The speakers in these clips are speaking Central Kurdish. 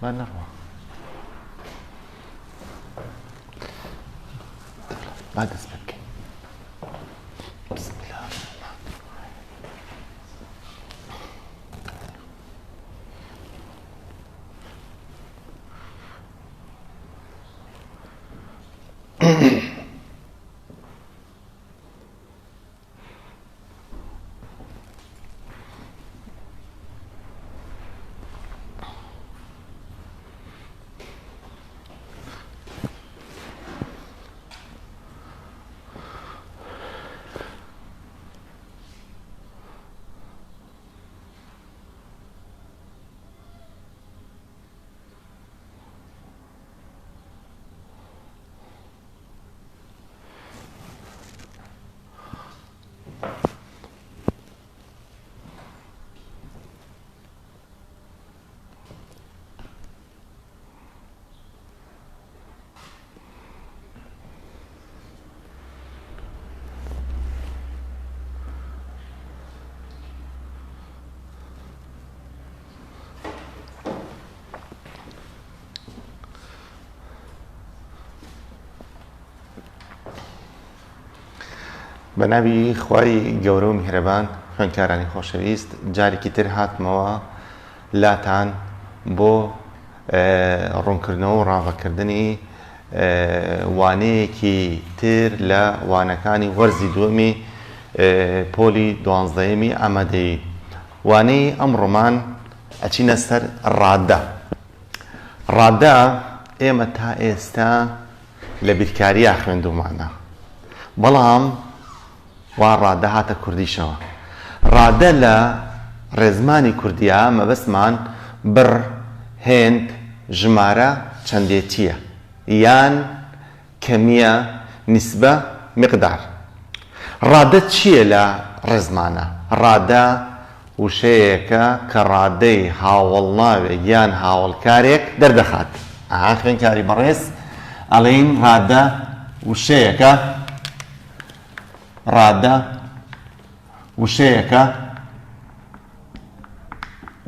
با نەڕوا. با دەست پێ بکەین. بسم الله الرحمن بە ناوی خوای گەورە و میهرەبان خوێندکارانی خۆشەویست جارێکی تر هاتمەوە لاتان بۆ ڕوونکردنەوە و ڕاڤەکردنی وانەیەکی تر لە وانەکانی وەرزی دووەمی پۆلی دوانزدەیەمی ئامادەیی وانەی ئەمڕۆمان ئەچینە سەر ڕادە ڕادە ئێمە تا ئێستا لە بیرکاریا خوێندوومانە بەڵام وا ڕادە هاتە کوردیشەوە. ڕادە لە ڕێزمانی کوردیا مەبەستمان بڕ، هێند، ژمارە، چەندێتییە یان کەمییە، نیسبە، میقدار. ڕادە چییە لە ڕێزمانا؟ ڕادە وشەیەکە کە ڕادەی هاوەڵناوێک یان هاوەڵکارێک دەردەخات. ئەها خوێندکاری بەڕێز ئەڵێین ڕادە وشەیەکە ڕادە وشەیەکە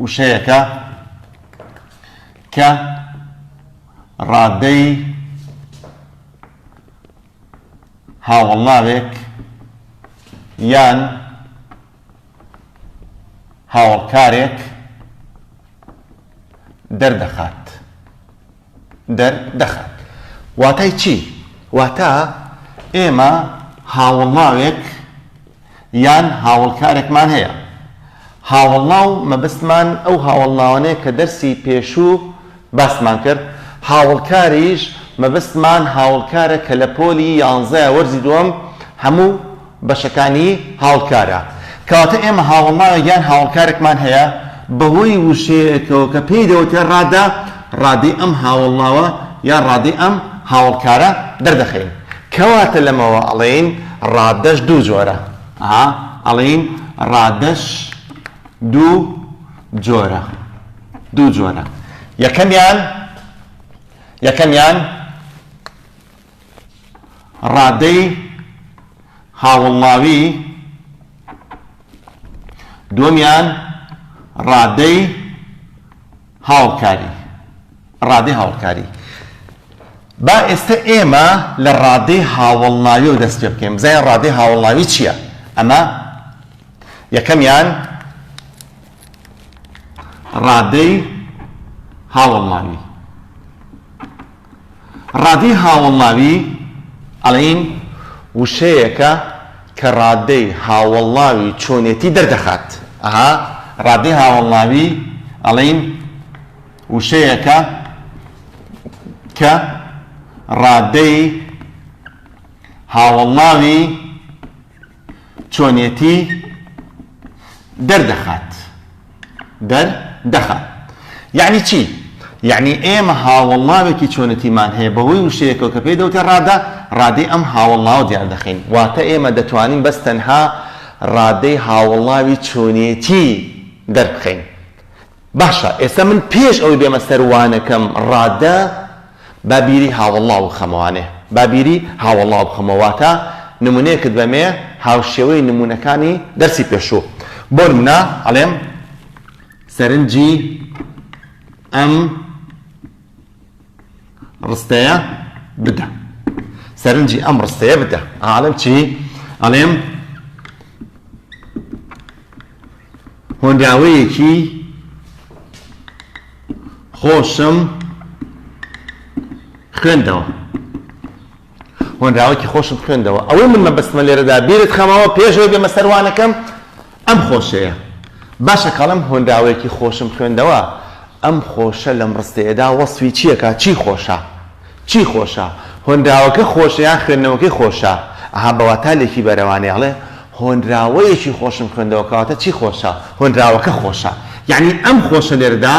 وشەیەکە کە ڕادەی هاوەڵناوێک یان هاوەڵکارێک دەردەخات دەردەخات واتای چی؟ واتە ئێمە هاوەڵناوێک یان هاوەڵکارێکمان هەیە هاوەڵناو مەبەستمان ئەو هاوەڵناوانەیە کە دەرسی پێشوو باسمان کرد هاوەڵکاریش مەبەستمان هاوەڵکارە کە لە پۆلی یانزە وەرزی دووەم هەموو بەشەکانی هاوڵکارە. کەواتە ئێمە هاوەڵناوێک یان هاوەڵکارێکمان هەیە بەهۆی وشەیەکەوە کە پێی دەوترێت ڕادە، ڕادەی ئەم هاوەڵناوە یان ڕادەی ئەم هاوەڵکارە دەردەخەین. کەواتە لەمەوە ئەڵێین ڕادەش دوو جۆرە. ئەها ئەڵێین ڕادەش دوو جۆرە. دوو جۆرە. یەکەمیان یەکەمیان ڕادەی هاوەڵناوی، دووەمیان ڕادەی هاوڵکاری ڕادەی هاوڵکاری. با ئێستە ئێمە لە ڕادەی هاوەڵناویەوە دەست پێ بکەین بزانین ڕادەی هاوەڵناوی چییە؟ ئەمە یەکەمیان ڕادەی هاوەڵناوی. ڕادەی هاوەڵناوی، ئەڵێین وشەیەکە کە ڕادەی هاوەڵناوی چۆنێتی دەردەخات. ئەها ڕادەی هاوەڵناوی، ئەڵێین وشەیەکە کە ڕادەی هاوەڵناوی چۆنێتی دەردەخات دەردەخات یەعنی چی؟ یەعنی ئێمە هاوەڵناوێکی چۆنێتیمان هەیە بەهۆی وشەیەکەوە کە پێی دەوترێت ڕادە، ڕادەی ئەم هاوەڵناوە دیار دەخەین. واتە ئێمە دەتوانین بەس تەنها ڕادەی هاوەڵناوی چۆنێتی دەربخەین. باشە ئێستا من پێش ئەوەی بێمە سەر وانەکەم ڕادە با بیری هاوەڵناو بخەمەوانێ با بیری هاوەڵناو بخەمەوە واتە نمونەیەکت بەمێ هاوشێوەی نمونەکانی دەرسی پێشوو بۆ نمونە ئەڵێم سەرنجی ئەم. ڕستەیە بدە. سەرنجی ئەم ڕستەیە بدە. ئەڵێم چی؟ ئەڵێم هۆنراوەیەکی خۆشم خوێندەوە. هۆنراوەکی خۆشم خوێندەوە. ئەوەی من مەبەستمە لێرەدا بیرت خەمەوە پێشەوەی بێمە سەر وانەکەم ئەم خۆشەیە. باشە کاڵێم هۆنراوەیەکی خۆشم خوێندەوە ئەم خۆشە لەم ڕستەیەدا وەسفی چی ئەکا چی خۆشە؟ چی خۆشە؟ هۆنراوەکە خۆشە یان خوێندنەوەکەی خۆشە؟ ئەها بە واتا لێکی بەرەوانەیە ئەڵێ هۆنراوەیەکی خۆشم خوێندەوە کەواتە چی خۆشە؟ هۆنراوەکە خۆشە یەعنی ئەم خۆشە لێرەدا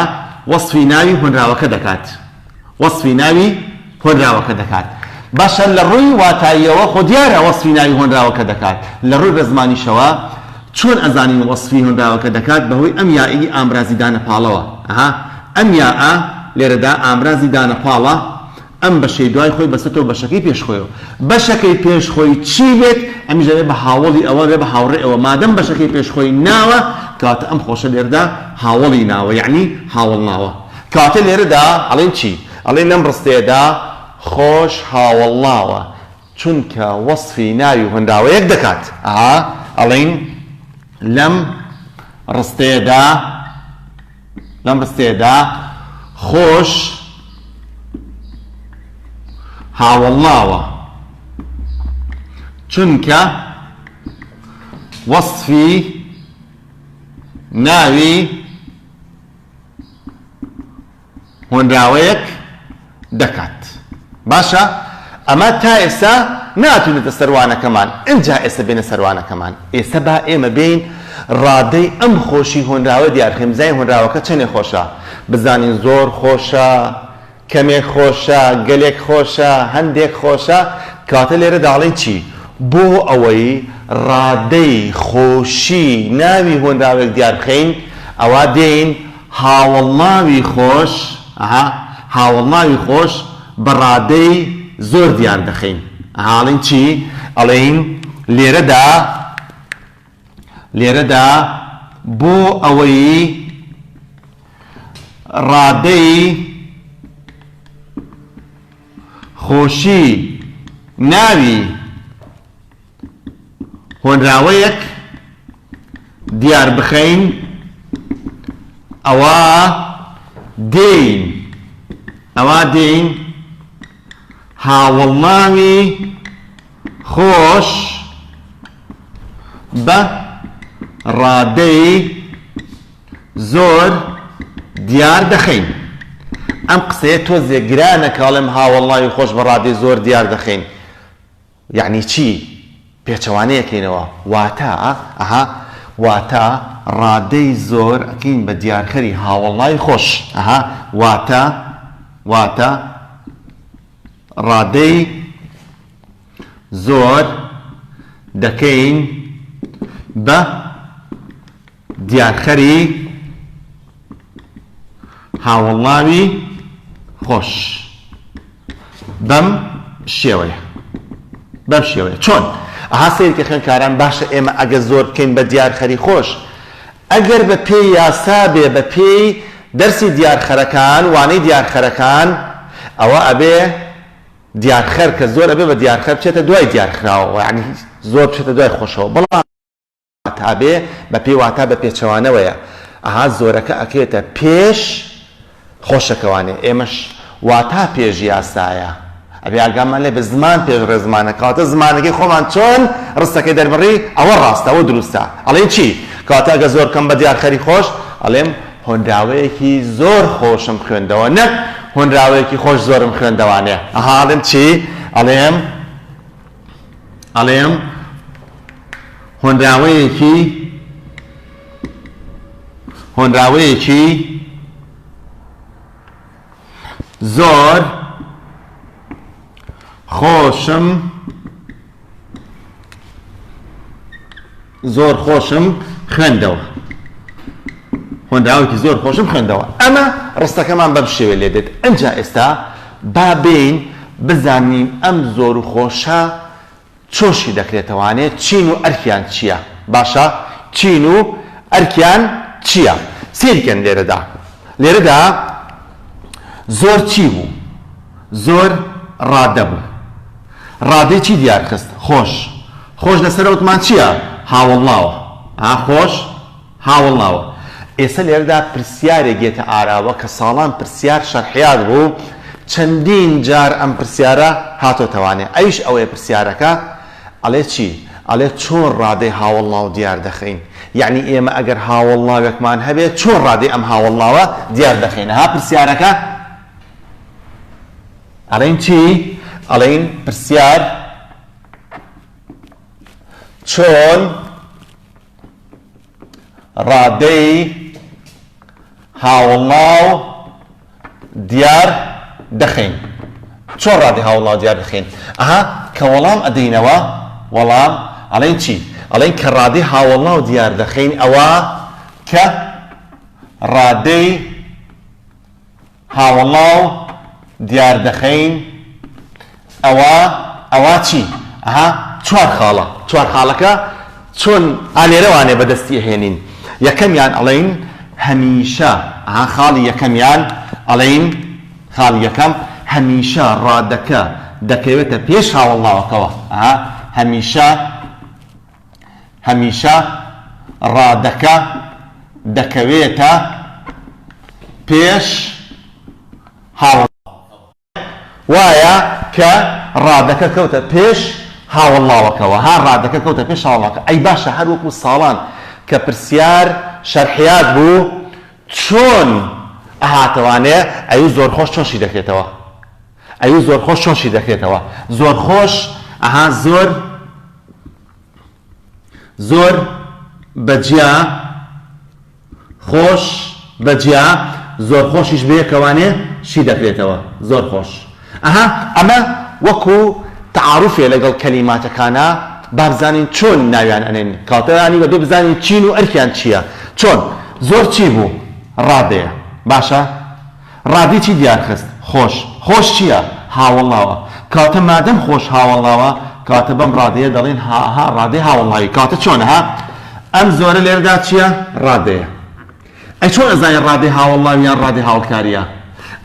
وەسفی ناوی هۆنراوەکە دەکات. وەسفی ناوی هۆنراوەکە دەکات. باشە لە ڕووی واتاییەوە خۆ دیارە وەسفی ناوی هۆنراوەکە دەکات، لە ڕووی ڕێزمانیشەوە چۆن ئەزانین وەسفی هۆنراوەکە دەکات؟ بەهۆی ئەم یا'ی ئامرازی دانەپاڵەوە. ئەها ئەم یا'ە لێرەدا ئامرازی دانەپاڵە، ئەم بەشەی دوای خۆی بەستێتەوە بەشەکەی پێش خۆیەوە. بەشەکەی پێش خۆی چی بێت ئەمیش ئەبێ بە هاوەڵی ئەوە، ئەبێ بە هاوڕێی ئەوە. مادەم بەشەکەی پێش خۆی ناوە، کەواتە ئەم خۆشە لێرەدا هاوەڵی ناوە، یەعنی هاوەڵناوە. کەواتە لێرەدا ئەڵێین چی؟ ئەڵێین لەم ڕستەیەدا خۆش هاوەڵناوە، چونکە وەسفی ناوی هۆنراوەیەک دەکات. ئەها ئەڵێین لەم ڕستەیەدا لەم ڕستەیەدا خۆش هاوەڵناوە، چونکە وەسفی ناوی هۆنراوەیەک دەکات. باشە ئەمە تا ئێستا ناتونێتە سەر وانەکەمان ئنجا ئێستا بێنە سەر وانەکەمان ئێستا با ئێمە بێین ڕادەی ئەم خۆشی هۆنراوە دیار خەین بزانین هۆنراوەکە چەنێ خۆشە بزانین زۆر خۆشە کەمێک خۆشە، گەلێک خۆشە، هەندێک خۆشە، کەواتە لێرەدا ئەڵێین چی؟ بۆ ئەوەی ڕادەی خۆشی ناوی هۆنراوێک دیار بخەین، ئەوا دێین هاوەڵناوی خۆش، ئەها، هاوەڵناوی خۆش بە ڕادەی زۆر دیار دەخەین. ئەها ئەڵێین چی؟ ئەڵێین لێرەدا، لێرەدا بۆ ئەوەی ڕادەی خۆشی ناوی هۆنراوەیەک دیار بخەین ئەوا دێین ئەوا دێین هاوەڵناوی خۆش بە ڕادەی زۆر دیار دەخەین. ئەم قسەیە تۆزێک گرانە کە ئەڵێم هاوەڵناوی خۆش بە ڕادەی زۆر دیار دەخەین. یەعنی چی؟ پێچەوانەی ئەکەینەوە. واتە، ئەها، واتە ڕادەی زۆر ئەکەین بە دیارخەری هاوەڵناوی خۆش. ئەها، واتە، واتە ڕادەی زۆر دەکەین بە دیارخەری هاوەڵناوی خۆش بەم شێوەیە بەم شێوەیە چۆن؟ ئەها سەیرکە خوێندکاران باشە ئێمە ئەگە زۆر بکەین بە دیارخەری خۆش ئەگەر بە پێی یاسا بێ بە پێی دەرسی دیارخەرەکان وانەی دیارخەرەکان ئەوە ئەبێ دیارخەر کە زۆر ئەبێ بە دیارخەر بچێتە دوای دیارخراوەوە یعنی زۆر بچێتە دوای خۆشەوە بەڵام واتا بێ بە پێی واتا بە پێچەوانەوەیە ئەها زۆرەکە ئەکەوێتە پێش خۆشەکەوانێ ئێمەش واتا پێش یاسایە ئەبێ ئاگامان لێ بێ زمان پێش ڕێزمانە کەواتە زمانەکەی خۆمان چۆن ڕستەکەی دەربڕی ئەوە ڕاستە ئەوە دروستە ئەڵێین چی کەواتە ئەگەر زۆر بکەم بە دیارخەری خۆش ئەڵێم هۆنراوەیەکی زۆر خۆشم خوێندەوە نەک هۆنراوەیەکی خۆش زۆرم خوێندەوانێ ئەها ئەڵێم چی ئەڵێم ئەڵێم هۆنراوەیەکی هۆنراوەیەکی زۆر خۆشم زۆر خۆشم خوێندەوە هۆنراوەیەکی زۆر خۆشم خوێندەوە ئەمە ڕستەکەمان بەم شێوێ لێ دێت ئەجا ئێستا با بێین بزانین ئەم زۆر و خۆشە چۆشی دەکرێتەوانێ چین و ئەرکیان چییە باشە چین و ئەرکیان چییە سیرکەن لێرەدا لێرەدا زۆر چی بوو؟ زۆر ڕادە بوو. ڕادەی چی دیار خست؟ خۆش. خۆش لەسەر وتمان چییە؟ هاوەڵناوە. ئا خۆش هاوەڵناوە. ئێستا لێرەدا پرسیارێک یەتە ئاراوە کە ساڵان پرسیار شەرحیات بوو، چەندین جار ئەم پرسیارە هاتۆتەوانێ. ئەویش ئەوەیە پرسیارەکە ئەڵێ چی؟ ئەڵێ چۆن ڕادەی هاوەڵناو دیار دەخەین؟ یەعنی ئێمە ئەگەر هاوەڵناوێکمان هەبێ چۆن ڕادەی ئەم هاوەڵناوە دیار دەخەین؟ ها پرسیارەکە ئەڵێین چی؟ ئەڵێین پرسیار چۆن ڕادەی هاوەڵناو دیار دەخەین؟ چۆن ڕادەی هاوەڵناو دیار دەخەین؟ ئەها کە وەڵام ئەدەینەوە وەڵام ئەڵێین چی؟ ئەڵێین کە ڕادەی هاوەڵناو دیار دەخەین ئەوە کە ڕادەی هاوەڵناو دیار دەخەین ئەوە ئەوا چی؟ ئەها چوار خاڵە چوار خاڵەکە چۆن ئا لێرەوانێ بەدەستی ئەهێنین یەکەمیان ئەڵێین هەمیشە ئەها خاڵی یەکەمیان ئەڵێین خاڵی یەکەم هەمیشە ڕادەکە دەکەوێتە پێش هاوەڵناوەکەوە ئەها هەمیشە هەمیشە ڕادەکە دەکەوێتە پێش هاوەڵناوەکەوە. وایە کە ڕادەکە کەوتە پێش هاوەڵناوەکەوە. ها ڕادەکە کەوتە پێش هاوەڵناوەکە. ئەی باشە هەر وەکو ساڵان کە پرسیار شەرحیات بوو چۆن ئەهاتەوانێ ئەی زۆرخۆش چۆن شی دەکرێتەوە؟ ئەی زۆرخۆش چۆن شی دەکرێتەوە؟ زۆرخۆش ئەها زۆر زۆر بە جیا خۆش بە جیا زۆر خۆشیش بەیەکەوانێ شی دەکرێتەوە زۆر خۆش ئەها ئەمە وەکو تەعاروفێ لەگەڵ کەلیماتەکانا با بزانین چۆن ناویان ئەنێن کەواتە یانی بەبێ بزانین چین و ئەرکیان چییە چۆن زۆر چی بوو ڕادەیە باشە ڕادی چی دیار خست؟ خۆش. خۆش چییە؟ هاوەڵناوە. کەواتە مادەم خۆش هاوەڵناوە، کەواتە بەم ڕادەیە دەڵێین ها ها ڕادەی هاوەڵناوی. کەواتە چۆنە ها؟ ئەم زۆرە لێرەدا چییە؟ ڕادەیە. ئەی چۆن ئەزانین ڕادەی هاوەڵناوی یان ڕادەی هاوەڵکارییە؟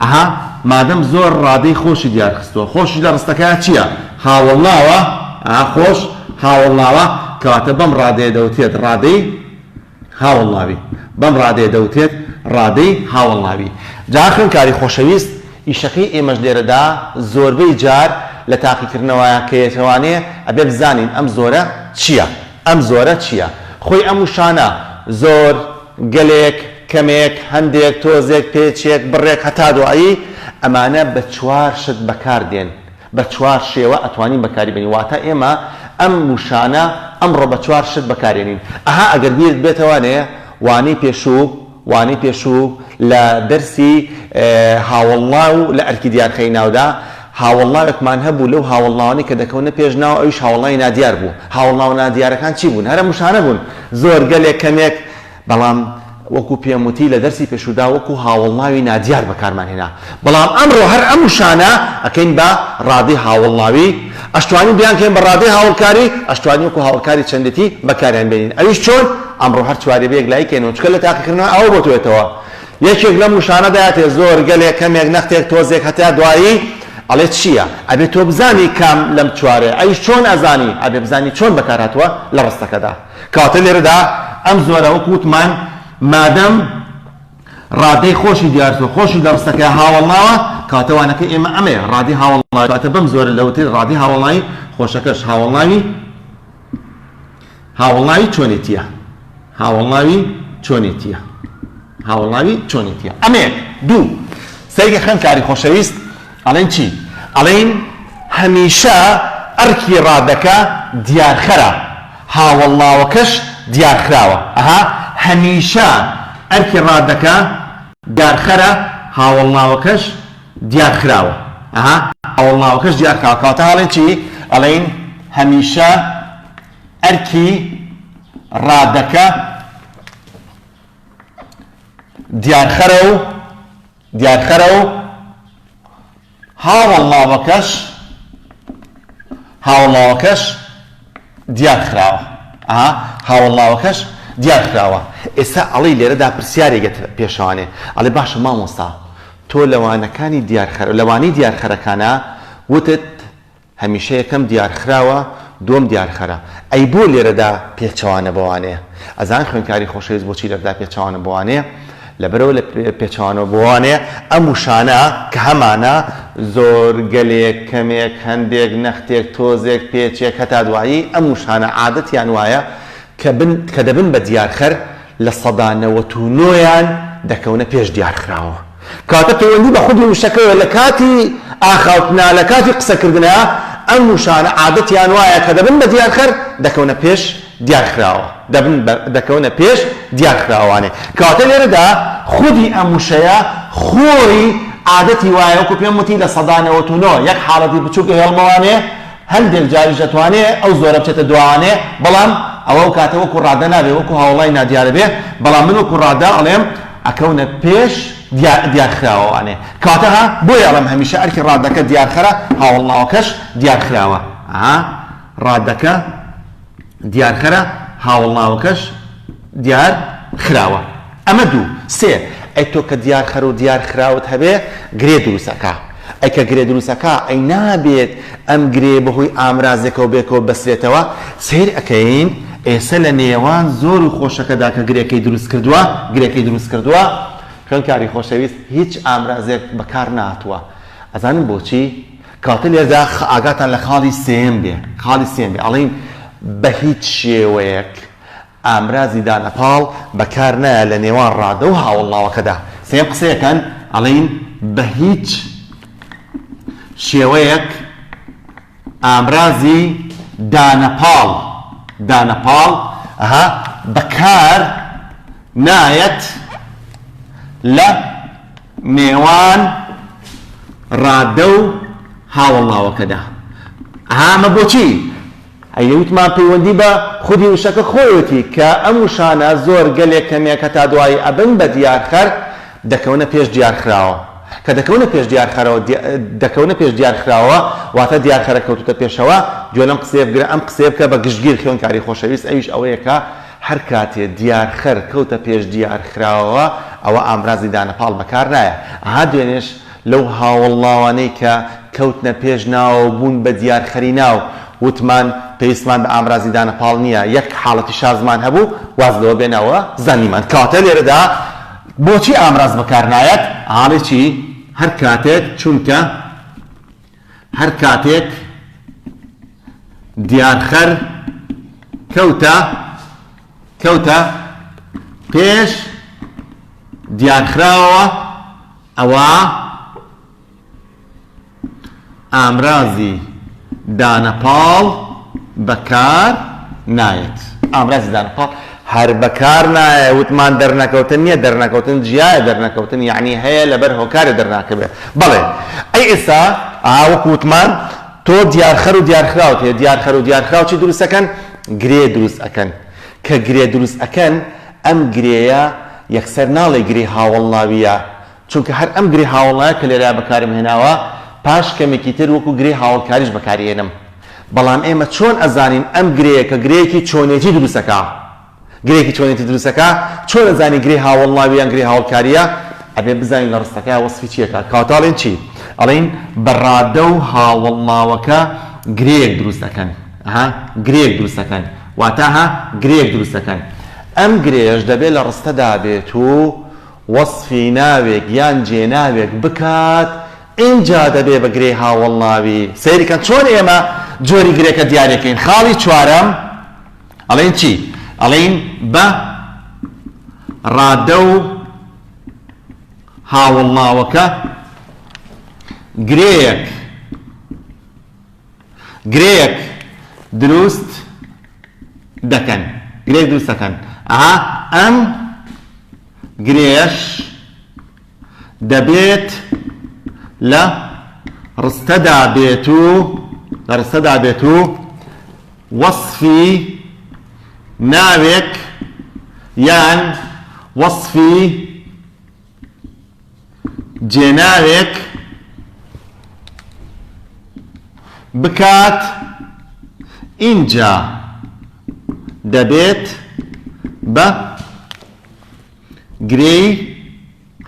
ئەها مادەم زۆر ڕادەی خۆشی دیار خستووە، خۆشیش لە ڕستەکەیا چییە؟ هاوەڵناوە. ئەها خۆش هاوەڵناوە، کەواتە بەم ڕادەیە دەوترێت ڕادەی هاوەڵناوی، بەم ڕادەیە دەوترێت ڕادەی هاوەڵناوی. جا خوێندکاری خۆشەویست ئیشەکەی ئێمەش لێرەدا زۆربەی جار لە تاقیکردنەوەیا کە یەتەوانێ ئەبێ بزانین ئەم زۆرە چییە؟ ئەم زۆرە چییە؟ خۆی ئەم وشانە، زۆر، گەلێک، کەمێک، هەندێک، تۆزێک، پێچێک، بڕێک هەتا دوایی، ئەمانە بە چوار شت بەکار دێن. بە چوار شێوە ئەتوانین بەکاری بێنین واتە ئێمە ئەم وشانە ئەمڕۆ بە چوار شت بەکارێنین ئەها ئەگەر بیرت بێتەوانێ وانەی پێشوو وانەی پێشوو لە دەرسی هاوەڵناو لە ئەرکی دیارخەری ناودا هاوەڵناوێکمان هەبوو لەو هاوەڵناوانەی کە دەکەونە پێش ناو ئەویش هاوەڵناوی نادیار بوو هاوەڵناوە نادیارەکان چی بوون هەر ئەم وشانە بوون زۆر گەلێک کەمێک بەڵام وەکو پێم وتی لە دەرسی پێشوودا وەکو هاوەڵناوی نادیار بەکارمان هێنا، بەڵام ئەمڕۆ هەر ئەم وشانە ئەکەین بە ڕادەی هاوەڵناوی، ئەشتوانین بیانکەین بە ڕادەی هاوەڵکاری، ئەشتوانین وەکو هاوەڵکاری چەندێتی بەکاریان بێنین، ئەویش چۆن؟ ئەمڕۆ هەر چواری بە یەکلایی کەینەوە، چونکە لە تاقیکردنەوە ئەوە بۆ تۆیەتەوە یەکێک لەم وشانە دایەتێ، زۆر، گەلێک، کەمێک، نەختێک، تۆزێک، هەتا دوایی، ئەڵێ چییە؟ ئەبێ تۆ بزانی کام لەم چوارەیە، ئەویش چۆن ئەزانی؟ ئەبێ بزانی چۆن بەکارهاتووە لە ڕستەکەدا. کەواتە لێرەدا ئەم زۆرە وەکو وتمان مادەم ڕادەی خۆشی دیارتوە خۆشی لە ڕستەکەیا هاوەڵناوە کەواتە وانەکەی ئێمە ئەمەیە ڕادەی هاوەڵناوی کەواتە بەم زۆرە دەوترێت ڕادەی هاوەڵناوی خۆشەکەش هاوەڵناوی هاوەڵناوی چۆنێتیە هاوەڵناوی چۆنێتیە هاوەڵناوی چۆنێتیە ئەمەیەک دوو سەیرکە خوێندکاری خۆشەویست ئەڵێن چی؟ ئەڵێن هەمیشە ئەرکی ڕادەکە دیارخەرە، هاوەڵناوەکەش دیارخراوە. ئەها هەمیشە ئەرکی ڕادەکە دیارخەرە، هاوەڵناوەکەش دیارخراوە. ئەها هاوەڵناوەکەش دیارخراوە. کەواتە ئەڵێن چی؟ ئەڵێن هەمیشە ئەرکی ڕادەکە دیارخەرە و دیارخەرە و هاوەڵناوەکەش هاوەڵناوەکەش دیارخراوە ئەها هاوەڵناوەکەش دیارخراوە ئێستا ئەڵێی لێرەدا پرسیارێک یەتە پێشەوانێ ئەڵێ باشە مامۆستا. تۆ لە وانەکانی دیارخەر لە وانەی دیارخەرەکانا وتت هەمیشە یەکەم دیارخراوە دووەم دیارخەرە ئەی بۆ لێرەدا پێچەوانە بەوانەیە ئەزان خوێندکاری خۆشەویست بۆچی لێرەدا پێچەوانە بەوانەیە لەبەرئەوە لە پێچەوانەوە بەوانەیە ئەم وشانە کە هەمانە زۆر گەلێک کەمێک هەندێک نەختێک تۆزێک پێچێک هەتا دوایی ئەم وشانە عادەتیان وایە کە بن کە دەبن بە دیارخەر 99% یان دەکەونە پێش دیارخراوە. کەواتە پەیوەندی بە خودی وشەکەوە لە کاتی ئاخاوتنا، لە کاتی قسەکردنا، ئەم وشانە عادەتیان وایە کە دەبن بە دیارخەر دەکەونە پێش دیارخراوە، دەبن بە دەکەونە پێش دیارخراوانێ. کەواتە لێرەدا خودی ئەم وشەیە خۆی عادەتی وایە وەکو پێم وتی 99% یەک حاڵەتی بچووک ئەهێڵمەوانێ، هەندێک جاریش دەتوانێ ئەو زۆرە بچێتە دواوانێ، بەڵام ئەوە ئەو کاتە وەکو ڕادە نابێ، وەکو هاوەڵای نادیارە بێ، بەڵام من وەکو ڕادە ئەڵێم ئەکەونە پێش دیارخراوەوانێ. کەواتە ها بۆیە ئەڵێم هەمیشە ئەرکی ڕادەکە دیارخەرە، هاوەڵناوەکەش دیارخراوە. ها ڕادەکە دیارخەرە، هاوەڵناوەکەش دیارخراوە. ئەمە دوو. سێ، ئەی تۆ کە دیارخەر و دیارخراوت هەبێ، گرێ دروست ئەکا. ئەی کە گرێ دروست ئەکا، ئەی نابێت ئەم گرێیە بەهۆی ئامرازێکەوە بێکەوە ببەسرێتەوە؟ سەیر ئەکەین ئێسە لە نێوان زۆر و خۆشەکەدا کە گرێکەی دروست کردووە، گرێکەی دروست کردووە، خوێندکاری خۆشەویست هیچ ئامرازێک بەکار نەهاتووە. ئەزانن بۆچی؟ کەواتە لێرەدا ئاگاتان لە خاڵی سێیەم بێ، خاڵی سێیەم بێ، ئەڵێین بە هیچ شێوەیەک ئامرازی دانەپاڵ بەکار نایە لە نێوان ڕادە و هاوەڵناوەکەدا. سێیەم قسەیەکەن ئەڵێین بە هیچ شێوەیەک ئامرازی دانەپاڵ دانەپاڵ ئەها بەکار نایەت لە نێوان ڕادە و هاوەڵناوەکەدا. ئەها ئەمە بۆچی؟ ئەی وتمان پەیوەندی بە خودی وشەکە خۆیەتی کە ئەم وشانە زۆر گەلێک کەمێک هەتا دوایی ئەبن بە دیارخەر دەکەونە پێش دیارخراوە کە دەکەونە پێش دیارخەرەوە دەکەونە پێش دیارخراوە واتە دیارخەرە کەوتوتە پێشەوە گوێ لەم قسەیە بگرە ئەم قسەیە بکە بە گشتگیر خوێندکاری خۆشەویست ئەویش ئەوەیە کە هەر کاتێ دیارخەر کەوتە پێش دیارخراوەوە ئەوە ئامرازی دانەپاڵ بەکار نایە ئەها دوێنێش لەو هاوەڵناوانەی کە کەوتنە پێش ناوە و بوون بە دیارخەری ناو، وتمان پێویستمان بە ئامرازی دانەپاڵ نییە، یەک حاڵەتی شازمان هەبوو، واز لەوە بێنەوە زانیمان. کەواتە لێرەدا بۆچی ئامراز بەکار نایەت؟ ئاڵێ چی؟ هەر کاتێک، چونکە هەر کاتێک دیارخەر کەوتە کەوتە پێش دیارخراوەوە، ئەوا ئامرازی دانەپاڵ بەکار نایەت. ئامرازی دانەپاڵ هەر بەکار نایە، وتمان دەرنەکەوتن نییە، دەرنەکەوتن جیایە، دەرنەکەوتن یەعنی هەیە لەبەر هۆکارێ دەرناکەوێ. بەڵێ ئەی ئێستا ئا وەکو وتمان تۆ دیارخەر و دیارخراوت هەیە، دیارخەر و دیارخراو چی دروست ئەکەن؟ گرێ دروست ئەکەن. کە گرێ دروست ئەکەن ئەم گرێیە یەکسەر ناڵێی گرێی هاوەڵناوییە، چونکە هەر ئەم گرێ هاوەڵناوە کە لێرە بەکارم هێناوە پاش کەمێکی تر وەکو گرێی هاوەڵکاریش بەکاری ئێنم. بەڵام ئێمە چۆن ئەزانین ئەم گرێیە کە گرێیەکی چۆنێتی دروست ئەکا گرێیەکی چۆنێتی دروست ئەکا چۆن ئەزانی گرێی هاوەڵناوی یان گرێی هاوەڵکارییە؟ ئەبێ بزانین لە ڕستەکەیا وەسفی چی ئەکا. کەواتە ئەڵێین چی؟ ئەڵێین بە ڕادە و هاوەڵناوەکە گرێیەک دروست ئەکەن. ئەها گرێیەک دروست ئەکەن. واتە ها گرێیەک دروست ئەکەن. ئەم گرێیەش دەبێ لە ڕستەدا بێت و وەسفی ناوێک یان جێناوێک بکات ئینجا دەبێ بە گرێی هاوەڵناوی. سەیری کەن چۆن ئێمە جۆری گرێکە دیاری ئەکەین. خاڵی چوارەم ئەڵێین چی؟ ئەڵێین بە ڕادە و هاوەڵناوەکە گرێیەک گرێیەک دروست دەکەن گرێیەک دروست دەکەن ئەها ئەم گرێیەش دەبێت لە ڕستەدا بێت و لە ڕستەدا بێت و وەسفی ناوێک یان وەسفی جێناوێک بکات ئینجا دەبێت بە گرێی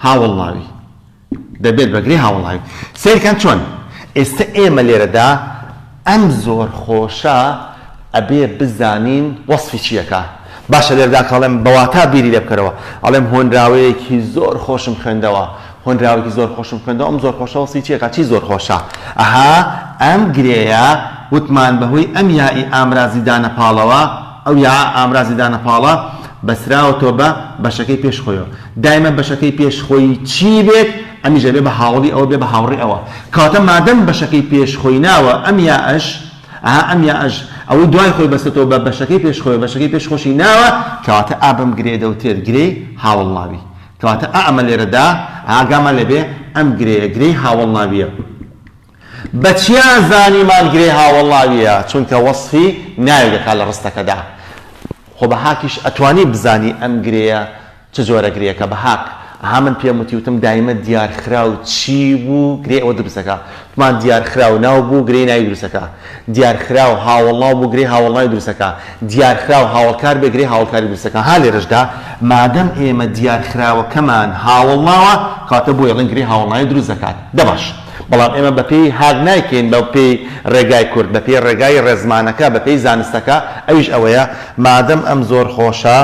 هاوەڵناوی. دەبێت بە گرێی هاوەڵناوی. سەیرکەن چۆن ئێستە ئێمە لێرەدا ئەم زۆر خۆشە ئەبێ بزانین وەسفی چی ئەکا. باشە لێرەدا کە ئەڵێم بە واتا بیری لێ بکەرەوە ئەڵێم هۆنراوەیەکی زۆر خۆشم خوێندەوە هۆنراوەیەکی زۆر خۆشم خوێندەوە ئەم زۆر خۆشە وەسفی چی ئەکا چی زۆر خۆشە ئەها ئەم گرێیە وتمان بەهۆی ئەم یائی ئامرازی دانە پاڵەوە ئەو یا ئامرازی دانە پاڵە بەسراوەتەوە بە بەشەکەی پێش خۆیەوە دایمە بەشەکەی پێش خۆی چی بێت ئەمیش ئەبێ بە هاوەڵی ئەوە بێ بە هاوڕێی ئەوە کەواتە مادەم بەشەکەی پێش خۆی ناوە ئەم یائەش ئەها ئەم یائەش ئەوەی دوای خۆی بەستێتەوە بە بەشەکەی پێش خۆی بەشەکەی پێش خۆشی ناوە کەواتە ئا بەم گرێ دەوترێت گرێی هاوەڵناوی کەواتە ئا ئەمە لێرەدا ئاگامان لێ بێ ئەم گرێیە گرێی هاوەڵناویە. بە چیا زانیمان گرێ هاوەڵناویە چونکە وەسفی ناوێک دەکات لە ڕستەکەدا خۆ بە هاکیش ئەتوانی بزانی ئەم گرێیە چ جۆرە گرێیەکە بە هاک ئەها من پێم وتی وتم دایمە دیارخراو چی بوو گرێ ئەوە دروست دەکا وتمان دیارخراو ناو بوو گرێی ناوی دروست دەکا دیارخراو هاوەڵناو بوو گرێی هاوەڵناوی دروست دەکا دیارخراو هاوەڵکار بێ گرێی هاوەڵکاری دروست دەکا ها لێرەشدا مادەم ئێمە دیارخراوەکەمان هاوەڵناوە کەواتە بۆیە ئەڵێن گرێی هاوەڵناوی دروست دەکات دە باش. بەڵام ئێمە بە پێی هاک نایکەین بە پێی ڕێگای کورد بە پێی ڕێگای ڕێزمانەکە بە پێی زانستەکە ئەویش ئەوەیە مادەم ئەم زۆر خۆشە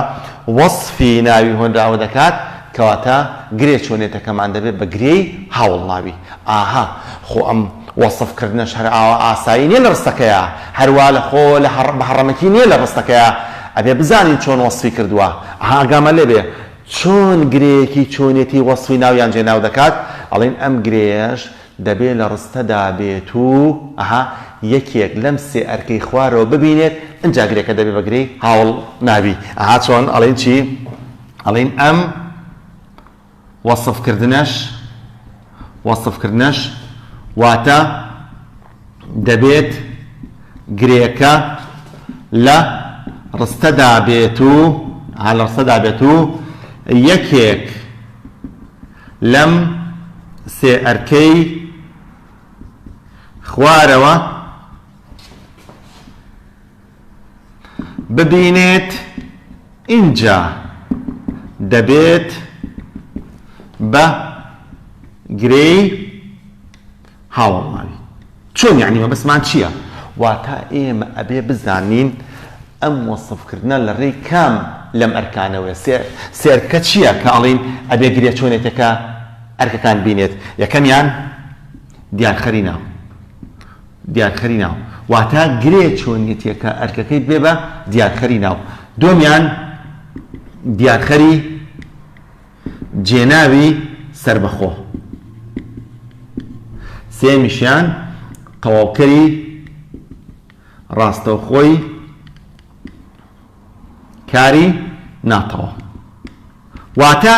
وەسفی ناوی هۆنراوە دەکات کەواتە گرێ چۆنێتەکەمان دەبێت بە گرێی هاوەڵناوی ئاها خۆ ئەم وەسف کردنەش هەر ئاوا ئاسایی نیە لە ڕستەکەیا هەر وا لە خۆ لە بە هەڕەمەکی نیە لە ڕستەکەیا ئەبێ بزانین چۆن وەسفی کردووە ئەها ئاگامان لێ بێ چۆن گرێیەکی چۆنێتی وەسفی ناو یان جێناو دەکات، ئەڵێین ئەم گرێیەش دەبێ لە ڕستەدا بێت و، ئەها، یەکێک لەم سێ ئەرکەی خوارەوە ببینێت، ئنجا گرێکە دەبێ بە گرێی هاوەڵناوی. ئەها چۆن؟ ئەڵێین چی؟ ئەڵێین ئەم وەسفکردنەش، وەسفکردنەش واتە دەبێت گرێکە لە ڕستەدا بێت و ها لە ڕستەدا بێت و یەکێک لەم سێ ئەرکەی خوارەوە ببینێت ئینجا دەبێت بە گرێی هاوەڵناوی چۆن یەعنی مەبەستمان چیە؟ واتا ئێمە ئەبێ بزانین ئەم وەسف کردنە لە ڕێی کام لەم ئەرکانەوەیە سێ سێ ئەرکەکە چیە کە ئەڵێین ئەبێ گرێ چۆنێتەکە ئەرکەکان بینێت یەکەمیان دیارخەری ناو دیارخەری ناو واتا گرێ چۆنیەتیەکە ئەرکەکەی بێ بە دیارخەری ناو دووەمیان دیارخەری جێناوی سەربەخۆ. سێیەمیشیان تەواوکەری ڕاستەوخۆی کاری ناتەواو. واتە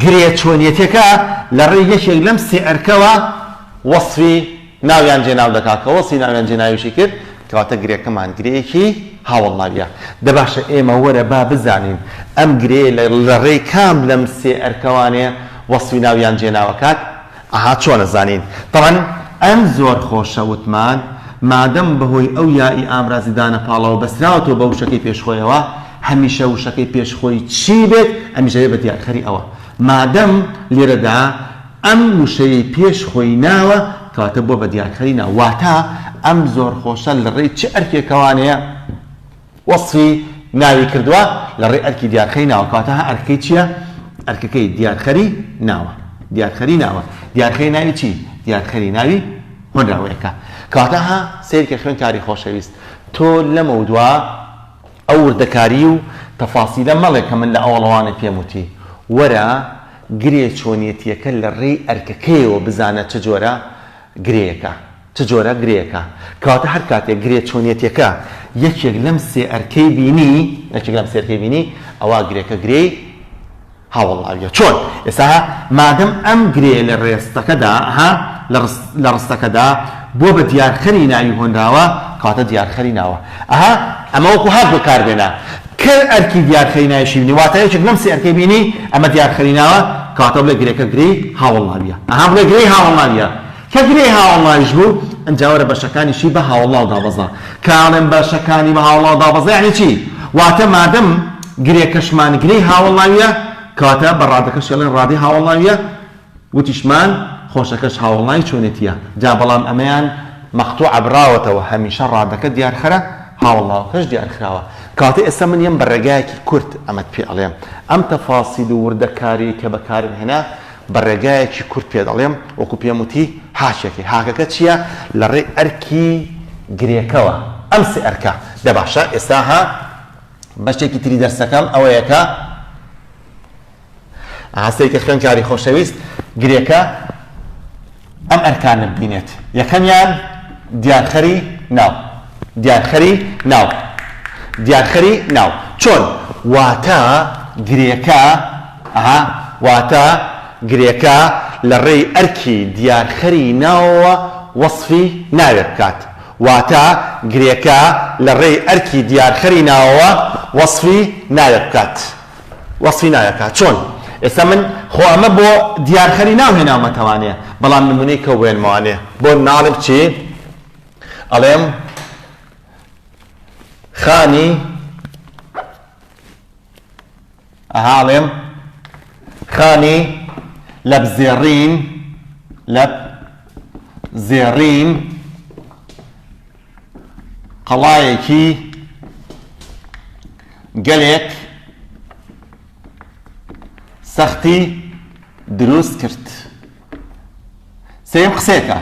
گرێ چۆنیەتیەکە لە ڕێی یەکێک لەم سێ ئەرکەوە وەسفی ناو یان جێناو دەکات، کە وەسفی ناو یان جێناویشی کرد کەواتە گرێکەمان گرێیەکی هاوەڵناویە. دە باشە ئێمە وەرە با بزانین ئەم گرێیە لە ڕێی کام لەم سێ ئەرکەوانەیە وەسفی ناو یان جێناو ئەکات؟ ئەها چۆن ئەزانین؟ تەبعەن ئەم زۆر خۆشە وتمان مادەم بەهۆی ئەو یائی ئامرازی دانەپاڵەوە بەستراوەتەوە بە وشەکەی پێش خۆیەوە هەمیشە وشەکەی پێش خۆی چی بێت ئەمیش ئەبێ بە دیارخەری ئەوە مادەم لێرەدا ئەم وشەیەی پێش خۆی ناوە کەواتە بووە بە دیارخەری ناو واتە ئەم زۆر خۆشە لە ڕێی چ ئەرکێکەوانەیە وەسفی ناوی کردووە لە ڕێی ئەرکی دیارخەری ناوە کەواتە ها ئەرکەکەی چییە ئەرکەکەی دیارخەری ناوە دیارخەری ناوە دیارخەری ناوی چی دیارخەری ناوی هۆنراوەیەکە کەواتە ها سەیرکە خوێندکاری خۆشەویست تۆ لەمەودوا ئەو وردەکاری و تەفاسیلە مەڵێ کە من لە ئەوەڵەوانێ پێم وتی. وەرە گرێ چۆنیەتیەکە لە ڕێی ئەرکەکەیەوە بزانە چ جۆرە گرێیەکە. چ جۆرە گرێیەکە. کەواتە هەر کاتێک گرێ چۆنیەتیەکە یەکێک لەم سێ ئەرکەی بینی، یەکێک لەم سێ ئەرکەی بینی، ئەوا گرێکە گرێی. هاوەڵناویە چۆن؟ ئێستا مادەم ئەم گرێیە لە ڕێستەکەدا ها لە ڕستەکەدا بووە بە دیارخەری ناوی هۆنراوە کەواتە دیارخەری ناوە ئەها ئەمە وەکو هات بەکاربێنە کە ئەرکی دیارخەری ناویشی بینی واتە یەکێک لەم سێ ئەرکەی بینی ئەمە دیارخەری ناوە کەواتە بڵێ گرێکە گرێی هاوەڵناویە ئەها بڵێ گرێی هاوەڵناویە کە گرێی هاوەڵناویش بوو ئەنجا وەرە بەشەکانیشی بە هاوەڵناو دابەزە کە ئەڵێم بەشەکانی بە هاوەڵناو دابەزە یانی چی واتە مادەم گرێکەشمان گرێی هاوەڵناویە کەواتە بە ڕادەکەشی ئەڵێن ڕادەی هاوەڵناویە وتیشمان. خۆشەکەش هاوەڵناوی چۆنێتییە. جا بەڵام ئەمەیان مەقتوعە بڕاوەتەوە، هەمیشە ڕادەکە دیارخەرە، هاوەڵناوەکەش دیارخراوە. کەواتە ئێستا من یەم بە ڕێگایەکی کورت ئەمەت پێ ئەڵێم. ئەم تەفاسیل و وردەکاریەی کە بەکارم هێنا بە ڕێگایەکی کورت پێت ئەڵێم، وەکو پێم وتی هاکێکەی. هاکەکە چییە؟ لە ڕێی ئەرکی گرێکەوە. ئەم سێ ئەرکە. دە باشە ئێستا ها بەشێکی تری دەرسەکەم ئەوەیە کە ئەها سەیرکە خوێندکاری خۆشەویست گرێکە ئەم ئەرکانە ببینێت یەکەمیان دیارخەری ناو دیارخەری ناو دیارخەری ناو چۆن واتە گرێکە ئەها واتە گرێکە لە ڕێی ئەرکی دیارخەری ناوەوە وەصفی ناوێک بکات واتە گرێکە لە ڕێی ئەرکی دیارخەری ناوەوە وەصفی ناوێک بکات وەسفی ناوێکە چۆن؟ ئێستا من خۆ ئەمە بۆ دیارخەری ناو هێناومەتەوانێ بەڵام نمونەی کەو بێنمەوانێ بۆ ناڵێم چی؟ ئەڵێم خانی ئەها ئەڵێم خانی لەب زێڕین لەب زێڕین قەڵایەکی گەلێک سەختی دروست کرد. سێیەم قسەیەکە،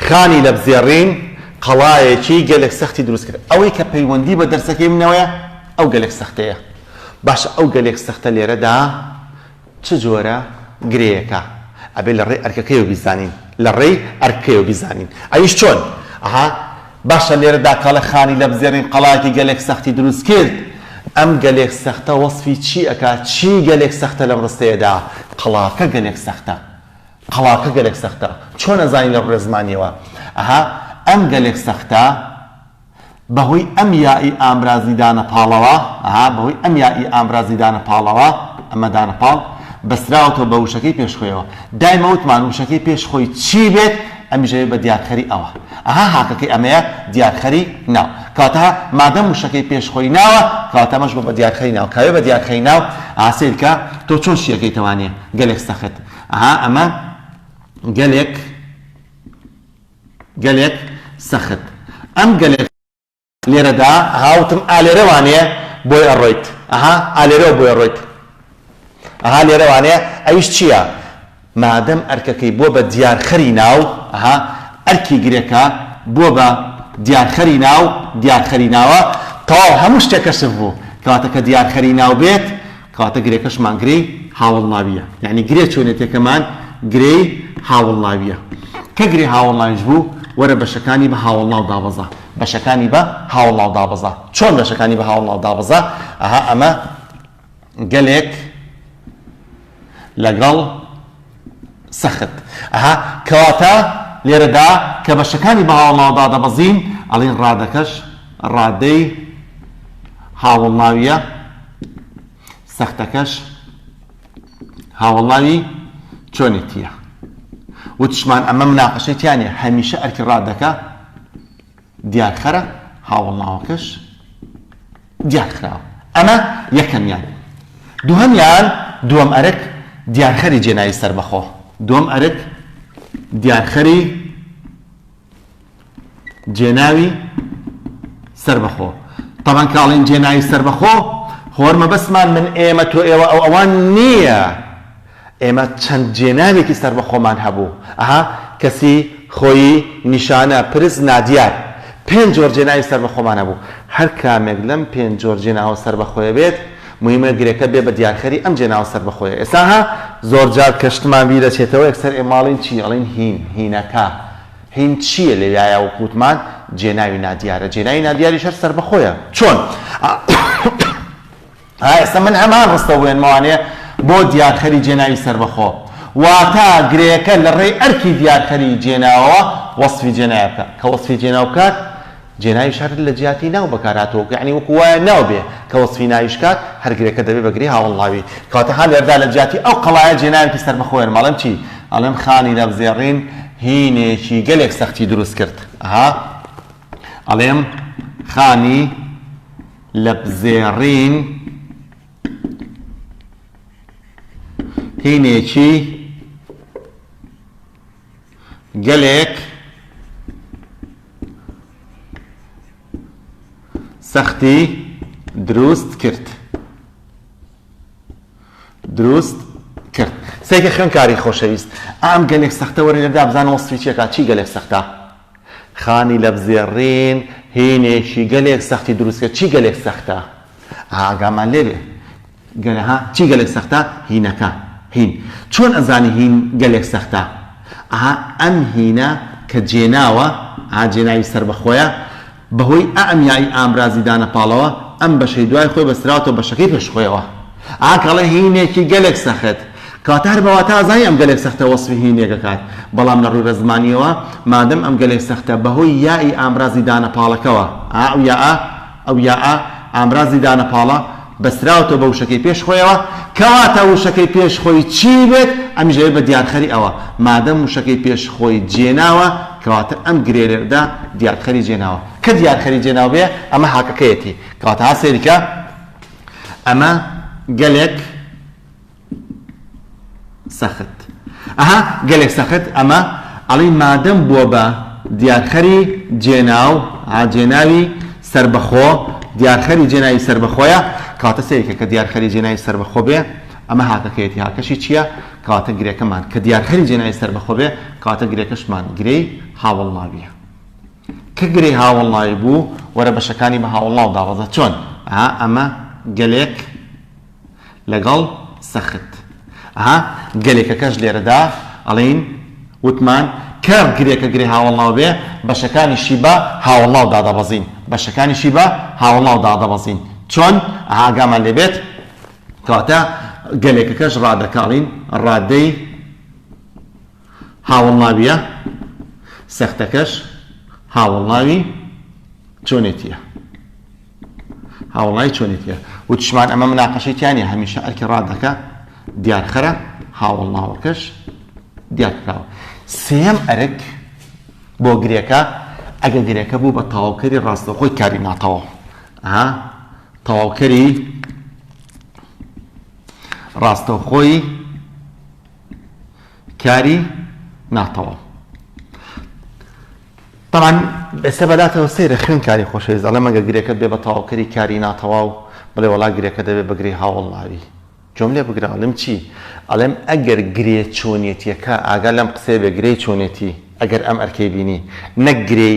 خانی لەپزێڕین قەڵایەکی گەلێک سەختی دروست کرد. ئەوەی کە پەیوەندی بە دەرسەکەی منەوەیە ئەو گەلێک سەختەیە. باشە ئەو گەلێک سەختە لێرەدا چ جۆرە گرێیەکە؟ ئەبێ لە ڕێی ئەرکەکەیەوە بیزانین. لە ڕێی ئەرکەکەیەوە بیزانین. ئەویش چۆن؟ ئەها باشە لێرەدا کەڵێ خانی لەپزێڕین قەڵایەکی گەلێک سەختی دروست کرد، ئەم گەلێک سەختە وەسفی چی ئەکا؟ چی گەلێک سەختە لەم ڕستەیەدا؟ قەڵاکە گەلێک سەختە. قەڵاکە گەلێک سەختە. چۆن ئەزانی لە ڕێزمانیەوە؟ ئەها ئەم گەلێک سەختە بەهۆی ئەم یائی ئامرازی دانە پاڵەوە، ئەها بەهۆی ئەم یائی ئامرازی دانە پاڵەوە، ئەمە دانە پاڵ، بەستراوەتەوە بە وشەکەی پێش خۆیەوە. دایمە وتمان وشەکەی پێش خۆی چی بێت، ئەمیش ئەبێ بە دیارخەری ئەوە. ئەها هاکەکەی ئەمەیە دیارخەری ناو. کەواتە مادەم وشەکەی پێش خۆی ناوە، کەواتە ئەمەش بووە بە دیارخەری ناو. کاوێ بە دیارخەری ناو، ئەها سەیرکە تۆ چۆن شیەکەیتەوانێ گەلێک سەخت. ئەها ئەمە گەلێک گەلێک سەخت. ئەم گەلێک. لێرەدا ئەها وتم ئا لێرەوانێ بۆی ئەڕۆیت ئەها ئا لێرەوە بۆی ئەڕۆیت ئەها لێرەوانێ ئەویش چییە مادەم ئەرکەکەی بووە بە دیارخەری ناو ئەها ئەرکی گرێکە بووە بە دیارخەری ناو دیارخەری ناوە تەواو هەموو شتێک کەشف بوو کەواتە کە دیارخەری ناو بێت کەواتە گرێکەشمان گرێی هاوەڵناوییە یانی گرێ چۆنێتیەکەمان گرێی هاوەڵناوییە کە گرێ هاوەڵناویش بوو وەرە بەشەکانی بە هاوەڵناو دابەزە بەشەکانی بە هاوەڵناو دابەزە چۆن بەشەکانی بە هاوەڵناو دابەزە ئەها ئەمە گەلێک لەگەڵ سەخت ئەها کەواتە لێرەدا کە بەشەکانی بە هاوەڵناو دادەبەزین ئەڵین ڕادەکەش ڕادەی هاوەڵناویە سەختەکەش هاوەڵناوی چۆنێتیە وتشمان ئەمە مناقەشەی تیا نیە هەمیشە ئەرکی ڕادەکە دیارخەرە هاوەڵناوەکەش دیارخراوە ئەمە یەکەمیان دووهەمیان دووەم ئەرک دیارخەری جێناوی سەربەخۆ دووەم ئەرک دیارخەری جێناوی سەربەخۆ. تەبعەن کە ئەڵێین جێناوی سەربەخۆ هۆر مەبەستمان من ئێمە تۆ ئێوە ئەو ئەوان نییە. ئێمە چەند جێناوێکی سەربەخۆمان هەبوو. ئەها کەسی، خۆیی، نیشانە، پرس، نادیار. پێنج جۆر جێناوی سەربەخۆمان هەبوو. هەر کامێک لەم پێنج جۆر جێناوە سەربەخۆیە بێت، موهیمە گرێکە بێ بە دیارخەری ئەم جێناوە سەربەخۆیە. ئێستا ها زۆر جار کە شتمان بیر ئەچێتەوە یەکسەر ئێمە ئەڵێین چی؟ ئەڵێین هین، هینەکە. هین چییە لەویایە وەک وتمان جێناوی نادیارە جێناوی نادیاریش هەر سەربەخۆیە چۆن ئا ئێستا من هەمان ڕستە بوێنمەوانێ بۆ دیارخەری جێناوی سەربەخۆ واتە گرێیەکە لە ڕێی ئەرکی دیارخەری جێناوەوە وەسفی جێناوە بکات کە وەسفی جێناو بکات جێناویش هەر لە جیاتی ناو بەکار هاتووە یەعنی وەکو وایە ناو بێ کە وەسفی ناویش کات هەر گرێکە دەبێ بە گرێی هاوەڵناوی کەواتە ها لێردا لە جیاتی ئەو قەڵایە جێناوێکی سەربەخۆیەنم ئەڵێم چی ئەڵێم خانی لەپزێڕین هینێکی گەلێک سەختی دروست کرد ئەها ئەڵێم خانی لەپزێڕین هینێکی. گەلێک سەختی دروست کرد. دروست کرد. سەیرکە خوێندکاری خۆشەویست ئەم گەلێک سەختە وەرە لێردا بزانە وەسفی چیەکا چی گەلێک سەختە خانی لەپزێڕین هینێکی گەلێک سەختی دروست کرد چی گەلێک سەختە ئاگامان لێ بێ گەلە ها چی گەلێک سەختە هینەکە هین چۆن ئەزانی هین گەلێک سەختە ئەها ئەم هینە کە جێناوە ئا جێناوی سەربەخۆیە بەهۆی ئەم یائی ئامرازی دانە پاڵەوە ئەم بەشەی دوای خۆی بەستراوەتەوە بەشەکەی پێش خۆیەوە. ئا کەڵێ هینێکی گەلێک سەخت. کەواتە هەر بە واتا ئەزانی ئەم گەلێک سەختە وەسفی هینێک ئەکات. بەڵام لە ڕووی ڕێزمانییەوە مادەم ئەم گەلێک سەختە بەهۆی یائی ئامرازی دانە پاڵەکەوە، ئا ئەو یائە، ئەو یائە ئامرازی دانە پاڵە، بەستراوەتەوە بە وشەکەی پێش خۆیەوە، کەواتە وشەکەی پێش خۆی چی بێت ئەمیش دەبێت بە دیارخەری ئەوە، مادەم وشەکەی پێش خۆی جێناوە کەواتە ئەم گرێ لێرەدا دیارخەری جێناوە، کە دیارخەری جێناو بێ ئەمە هاکەکەیەتی، کەواتە ها سەیری کە ئەمە گەلێک سەخت. ئەها گەلێک سەخت ئەمە ئەڵێی مادەم بووە بە دیارخەری جێناو ها جێناوی سەربەخۆ دیارخەری جێناوی سەربەخۆیە کەواتە سەیرکە کە دیارخەری جێناوی سەربەخۆ بێ ئەمە هاکەکەیەتی هاکەشی چییە کەواتە گرێکەمان کە دیارخەری جێناوی سەربەخۆ بێ کەواتە گرێکەشمان گرێی هاوەڵناویە کە گرێی هاوەڵناوی بوو وەرە بەشەکانی بە هاوەڵناو دابەزە چۆن ئەها ئەمە گەلێک لەگەڵ سەخت. ئەها گەلێکەکەش لێرەدا ئەڵێین وتمان کە گرێکە گرێ هاوەڵناو بێ بەشەکانیشی بە هاوەڵناو دادەبەزین بەشەکانیشی بە هاوەڵناو دادەبەزین چۆن؟ ئەها ئاگامان لێ بێت کەواتە گەلێکەکەش ڕادەکە ئەڵێین ڕادەی هاوەڵناویە سەختەکەش هاوەڵناوی چۆنێتیە. هاوڵای چۆنێتیە وتیشمان ئەمە مناقەشەی تیا نیە هەمیشە ئەرکی ڕادەکە دیارخەرە هاوڵناوەکەش دیارکراوە سێیەم ئەرک بۆ گرێکە ئەگە گرێکە بوو بە تەواوکەری ڕاستەوخۆی کاری ناتەواو ئەها تەواوکەری ڕاستەوخۆی کاری ناتەواو تەبعەن ئێستا بەلاتەوە سەیرە خوێندکاری خۆشەویست ئەڵێم ئەگەر گرێکەت بێ بە تەواوکەری کاری ناتەواو بڵێ وەڵا گرێکە دەبێ بە گرێی هاوەڵناوی گوێم لێ بگرە ئەڵێم چی ئەڵێم ئەگەر گرێ چۆنێتیەکە ئاگا لەم قسەیە بێ گرێی چۆنێتی ئەگەر ئەم ئەرکەی بینی نەک گرێی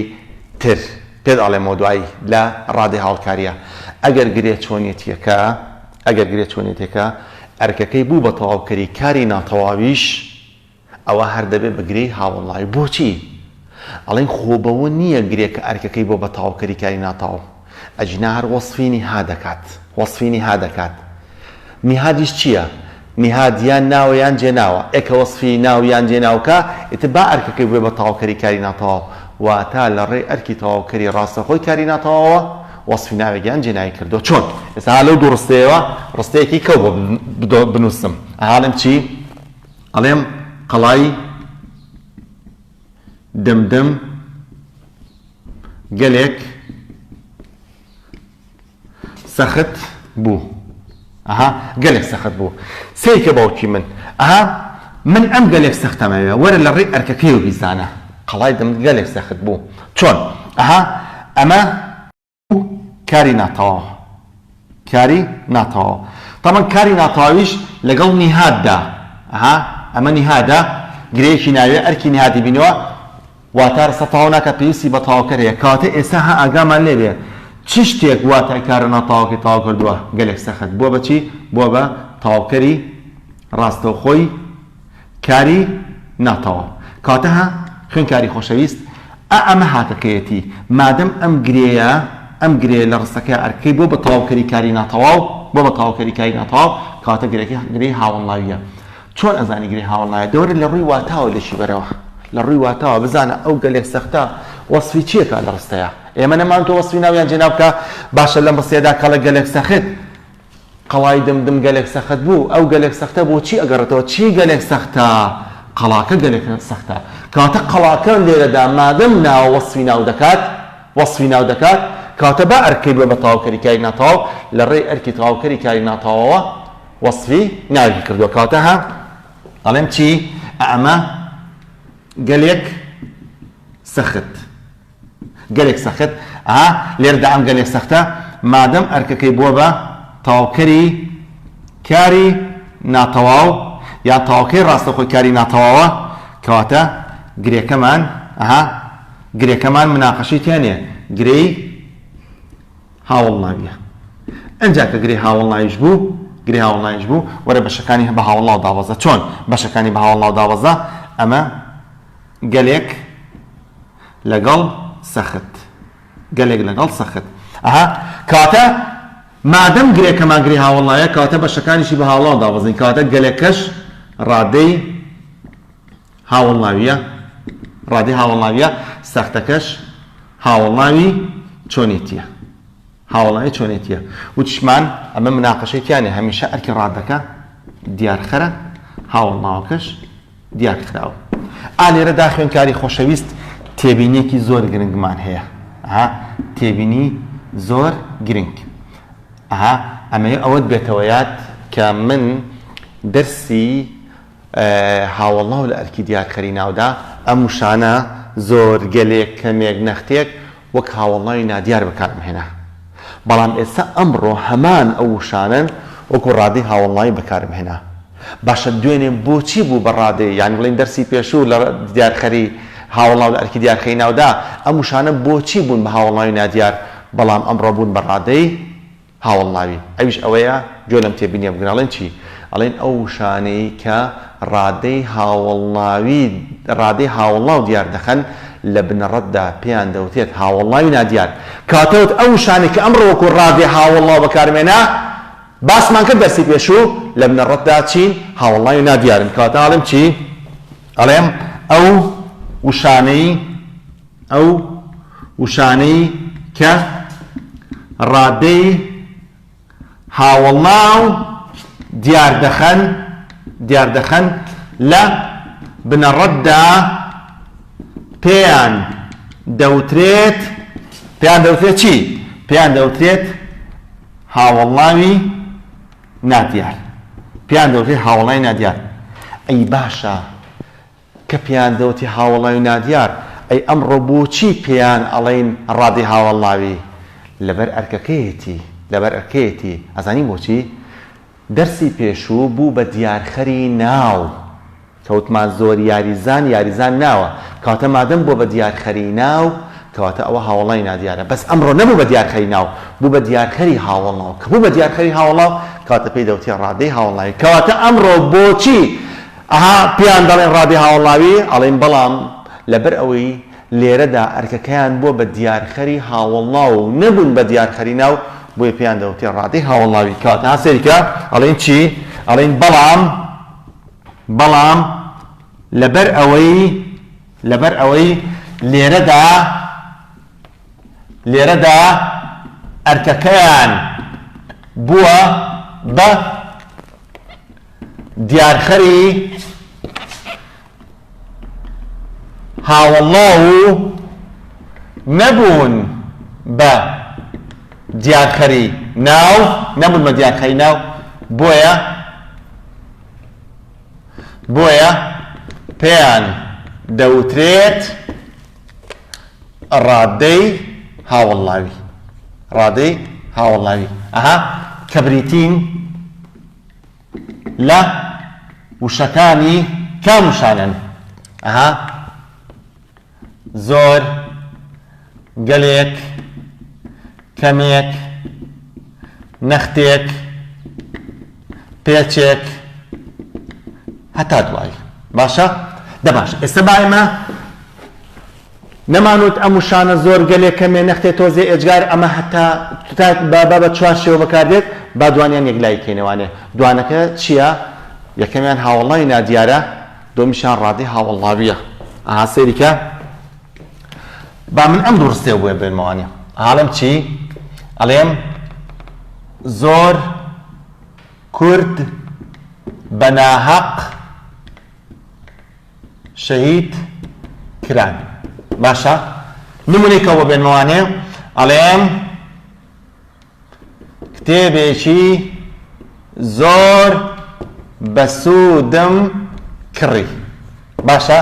تر پێت ئەڵێمەوە دوایی لە ڕادەی هاوڵکاریە ئەگەر گرێ چۆنێتیەکە ئەگەر گرێ چۆنێتیەکە ئەرکەکەی بوو بە تەواوکەری کاری ناتەواویش ئەوا هەر دەبێ بە گرێی هاوەڵناوی. بۆچی؟ ئەڵێن خۆ بەوە نییە گرێ کە ئەرکەکەی بۆ بە تەواوکەری کاری ناتەواو. ئەگینا هەر وەسفی نیهاد دەکات. وەسفی نیهاد دەکات. نیهادیش چییە؟ نیهاد یان ناوە یان جێناوە. ئێ کە وەسفی ناو یان جێناو کا، ئیتر با ئەرکەکەی ببێ بە تەواوکەری کاری ناتەواو. واتە لە ڕێی ئەرکی تەواوکەری ڕاستەوخۆی کاری ناتەواوەوە وەسفی ناوێک یان جێناوی کردووە. چۆن؟ ئێستا ها لەو دوو ڕستەیەوە ڕستەیەکی کەو بۆ بنووسم. ئەها ئەڵێم چی؟ ئەڵێم قەڵای دمدم گەلێک سەخت بوو. ئەها گەلێک سەخت بوو. سەیرکە باوکی من. ئەها من ئەم گەلێک سەختەمەوێ. وەرە لە ڕێی ئەرکەکەیەوە بیزانە. قەڵای دمدم گەلێک سەخت بوو. چۆن؟ ئەها ئەمە. کاری ناتەواو کاری ناتەواو تەبعەن کاری ناتەواویش لەگەڵ نیهاددا ئەها ئەمە نیهادە گرێیەکی ناوێ ئەرکی نیهادی بینەوە واتە ڕستە تەواو ناکات پێویستی بە تەواوکەر هەیە کەواتە ئێستا ها ئاگامان لێ بێ چ شتێک واتای کارە ناتەواوەکەی تەواو کردووە گەلێک سەخت بووە بە چی بووە بە تەواوکەری ڕاستەوخۆی کاری ناتەواو. کەواتە ها خوێندکاری خۆشەویست ئا ئەمە هاکەکەیەتی مادەم ئەم گرێیە ئەم گرێیە لە ڕستەکەیا ئەرکەکەی بۆ بە تەواوکەری کاری ناتەواو بۆ بە تەواوکەری کاری ناتەواو کەواتە گرێکەی گرێی هاوەڵناوییە چۆن ئەزانی گرێی هاوەڵناویە دەوەرە لە ڕووی واتاوە لێکی بەرەوە لە ڕووی واتاوە بزانە ئەو گەلێک سەختە وەسفی چیەکا لە ڕستەیا ئێمە نەمان تۆ وەسفی ناو یان جێناو بکە باشە لەم ڕستەیەدا کەڵێ گەلێک سەخت قەڵای دمدم گەلێک سەخت بوو، ئەو گەلێک سەختە بۆ چی ئەگەڕێتەوە؟ چی گەلێک سەختە؟ قەڵاکە گەلێک سەختە. کەواتە قەڵاکە لێرەدا مادەم ناوە وەسفی ناو دەکات، وەسفی ناو دەکات، کەواتە با ئەرکەی ببێ بە تەواوکەری کاری ناتەواو، لە ڕێی ئەرکی تەواوکەری کاری ناتەواوەوە وەسفی ناوێکی کردووە. کەواتە ها ئەڵێم چی؟ ئەمە گەلێک. سەخت. گەلێک سەخت. ئەها لێرەدا ئەم گەلێک سەختە مادەم ئەرکەکەی بووە بە تەواوکەری کاری ناتەواو یان تەواوکەی ڕاستەوخۆی کاری ناتەواوە کەواتە گرێکەمان ئەها گرێکەمان مناقەشەی تیا نییە گرێی هاوەڵناویە ئەنجا کە گرێ هاوەڵناویش بوو گرێ هاوەڵناویش بوو وەرە بەشەکانی بە هاوەڵناو دابەزە چۆن بەشەکانی بە هاوەڵناو دابەزە ئەمە گەلێک لەگەڵ سەخت گەلێک لەگەڵ سەخت ئەها کەواتە مادەم گرێکەمان گرێ هاوەڵناویە کەواتە بەشەکانیشی بە هاوەڵناو دابەزین کەواتە گەلێکەش ڕادەی هاوەڵناویە ڕادەی هاوەڵناویە سەختەکەش هاوەڵناوی چۆنێتیە هاوەڵناوی چۆنێتیە وتیشمان ئەمە مناقەشەی تیا نیە هەمیشە ئەرکی ڕادەکە دیارخەرە هاوەڵناوەکەش دیارخراوە ئا لێرەدا خوێندکاری خۆشەویست تێبینیەکی زۆر گرنگمان هەیە ئەها تێبینی زۆر گرنگ ئەها ئەمەوێ ئەوەت بێتەوە یاد کە من دەرسی هاوەڵناو لە ئەرکی دیارخەری ناودا، ئەم وشانە، زۆر، گەلێک، کەمێک، نەختێک، وەک هاوەڵناوی نادیار بەکارم هێنا. بەڵام ئێستا ئەمڕۆ هەمان ئەو وشانەن وەکو ڕادەی هاوەڵناوی بەکارم هێنا. باشە دوێنێ بۆچی بوو بە ڕادەی، یانی بڵێین دەرسی پێشوو لە دیارخەری هاوەڵناو لە ئەرکی دیارخەری ناودا، ئەم وشانە بۆچی بوون بە هاوەڵناوی نادیار، بەڵام ئەمڕۆ بوون بە ڕادەی هاوەڵناوی، ئەویش ئەوەیە گوێ لەم تێبینیە بگرن ئەڵێن چی؟ ئەڵێن ئەو وشانەی کە ڕادەی هاوەڵناوی ڕادەی هاوەڵناو دیار دەخەن لە بنەڕەتدا پێیان دەوترێت هاوەڵناوی نادیار. کەواتە وت ئەو وشانەی کە ئەمڕۆ وەکوو ڕادەی هاوەڵناو بەکارمێنا باسمان کرد دەرسی پێشوو لە بنەڕەتدا چین؟ هاوەڵناوی نادیارن. کەواتە ئەڵێم چی؟ ئەڵێم ئەو وشانەی. ئەو وشانەی کە ڕادەی هاوەڵناو دیاردەخەن دیاردەخەن لە بنەڕەتدا پێیان دەوترێت پێیان دەوترێت چی؟ پێیان دەوترێت هاوەڵناوی نادیار پێیان دەوترێت هاوەڵناوی نادیار ئەی باشە کە پێیان دەوتی هاوەڵناوی نادیار، ئەی ئەمڕۆ بۆچی پێیان ئەڵێین ڕادەی هاوەڵناوی؟ لەبەر ئەرکەکەیەتی، لەبەر ئەرکەیەتی، ئەزانی بۆچی؟ دەرسی پێشوو بوو بە دیارخەری ناو، کە وتمان زۆر یاریزان، یاریزان ناوە، کەواتە مادەم بووە بە دیارخەری ناو، کەواتە ئەوە هاوەڵناوی نادیارە، بەس ئەمڕۆ نەبوو بە دیارخەری ناو، بوو بە دیارخەری هاوەڵناو، کە بوو بە دیارخەری هاوەڵناو، کەواتە پێی دەوترێ ڕادەی هاوەڵناوی، کەواتە ئەمڕۆ بۆچی ئەها پێیان دەڵێن ڕادەی هاوەڵناوی ئەڵێن بەڵام لەبەر ئەوەی لێرەدا ئەرکەکەیان بووە بە دیارخەری هاوەڵناو و نەبوون بە دیارخەری ناو بۆیە پێیان دەوترێ ڕادەی هاوەڵناوی کەواتە ها سەیری کە ئەڵێن چی ئەڵێن بەڵام بەڵام لەبەر ئەوەی لەبەر ئەوەی لێرەدا لێرەدا ئەرکەکەیان بووە بە دیارخەری هاوەڵناو و نەبوون بە دیارخەری ناو نەبوون بە دیارخەری ناو بۆیە بۆیە پێیان دەوترێت ڕادەی هاوەڵناوی ڕادەی هاوەڵناوی ئەها کە بریتین لە وشەکانی کام وشانەن؟ ئەها زۆر، گەلێک، کەمێک، نەختێک، پێچێک، هەتا دوایی. باشە؟ دە باشە ئێستا با ئێمە نەمانوت ئەم وشانە زۆر گەلێ کەمێ نەختێ تۆزێ ئێجگار ئەمە هەتا تا با با بە چوار شێوە بەکار دێت با دوانیان یەکلایی کەینەوانێ دوانەکە چییە یەکەمیان هاوەڵناوی نادیارە دووەمیشیان ڕادەی هاوەڵناویە ئەها سەیری کە با من ئەم دوو ڕستەیە بۆیە بێنمەوانێ ئەڵێم چی ئەڵێم زۆر کورد بە ناهەق شەهید کران باشە نمونەی کەوە بێنمەوانێ ئەڵێم کتێبێکی زۆر بەسوودم کڕی باشە.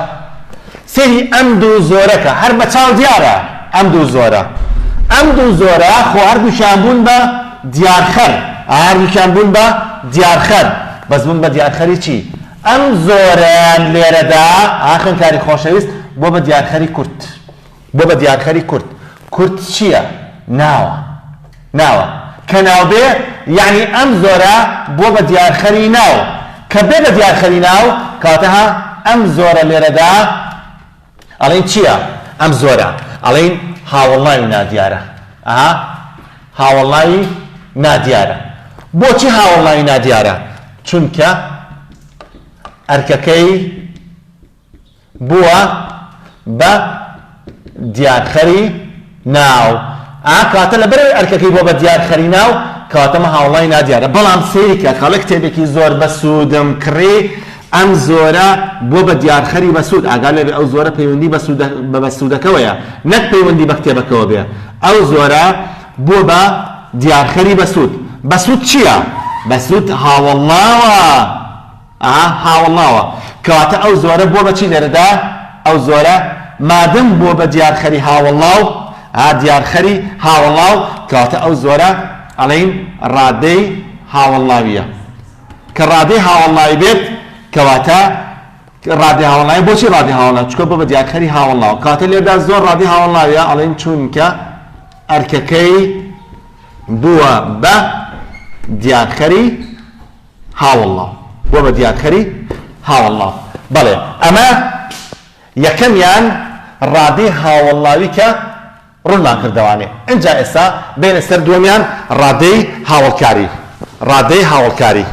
سەیری ئەم دوو زۆرەکە هەر بە چاو دیارە ئەم دوو زۆرە ئەم دوو زۆرە خۆ هەردووکیان بوون بە دیارخەر هەردووکیان بوون بە دیارخەر بەس بوون بە دیارخەری چی؟ ئەم زۆرەیان لێرەدا ئا خوێندکاری خۆشەویست بۆ بە دیارخەری کورت بۆ بە دیارخەری کورت کورت چییە؟ ناوە ناوە کە ناو بێ یەعنی ئەم زۆرە بووە بە دیارخەری ناو کە بێ بە دیارخەری ناو کەواتە ها ئەم زۆرە لێرەدا ئەڵێین چییە ئەم زۆرە ئەڵێین هاوەڵناوی نادیارە ئەها هاوەڵناوی نادیارە بۆچی هاوەڵناوی نادیارە چونکە ئەرکەکەی بووە بە دیارخەری ناو. ئا کەواتە لەبەرئەوەی ئەرکەکەی بووە بە دیارخەری ناو کەواتە ئەمە هاوڵای نادیارە. بەڵام سەیری کە خەڵک کتێبێکی زۆر بەسوودم کڕی ئەم زۆرە بووە بە دیارخەری بەسوود ئاگات لێبێ ئەو زۆرە پەیوەندی بە سوودە بە بەسوودەکەوەیە نەک پەیوەندی بە کتێبەکەوە بێ ئەو زۆرە بووە بە دیارخەری بەسوود. بەسوود چییە؟ بەسوود هاوەڵناوە. ئەها هاوەڵناوە کەواتە ئەو زۆرە بووە بە چی لێرەدا ئەو زۆرە مادەم بووە بە دیارخەری هاوەڵناو ئا دیارخەری هاوەڵناو کەواتە ئەو زۆرە ئەڵێین ڕادەی هاوەڵناویە کە ڕادەی هاوەڵناوی بێت کەواتە ڕادەی هاوەڵناوی بۆچی ڕادەی هاوەڵناو چونکە بووە بە دیارخەری هاوەڵناو کەواتە لێرەدا زۆر ڕادەی هاوەڵناویە ئەڵێین چونکە ئەرکەکەی بووە بە دیارخەری هاوەڵناو بووە بە دیارخەری هاوەڵناو. بەڵێ ئەمە یەکەمیان ڕادەی هاوەڵناوی کە ڕوونمان کردەوانێ. ئینجا ئێستا بێینە سەر دووەمیان ڕادەی هاوەڵکاری. ڕادەی هاوەڵکاری.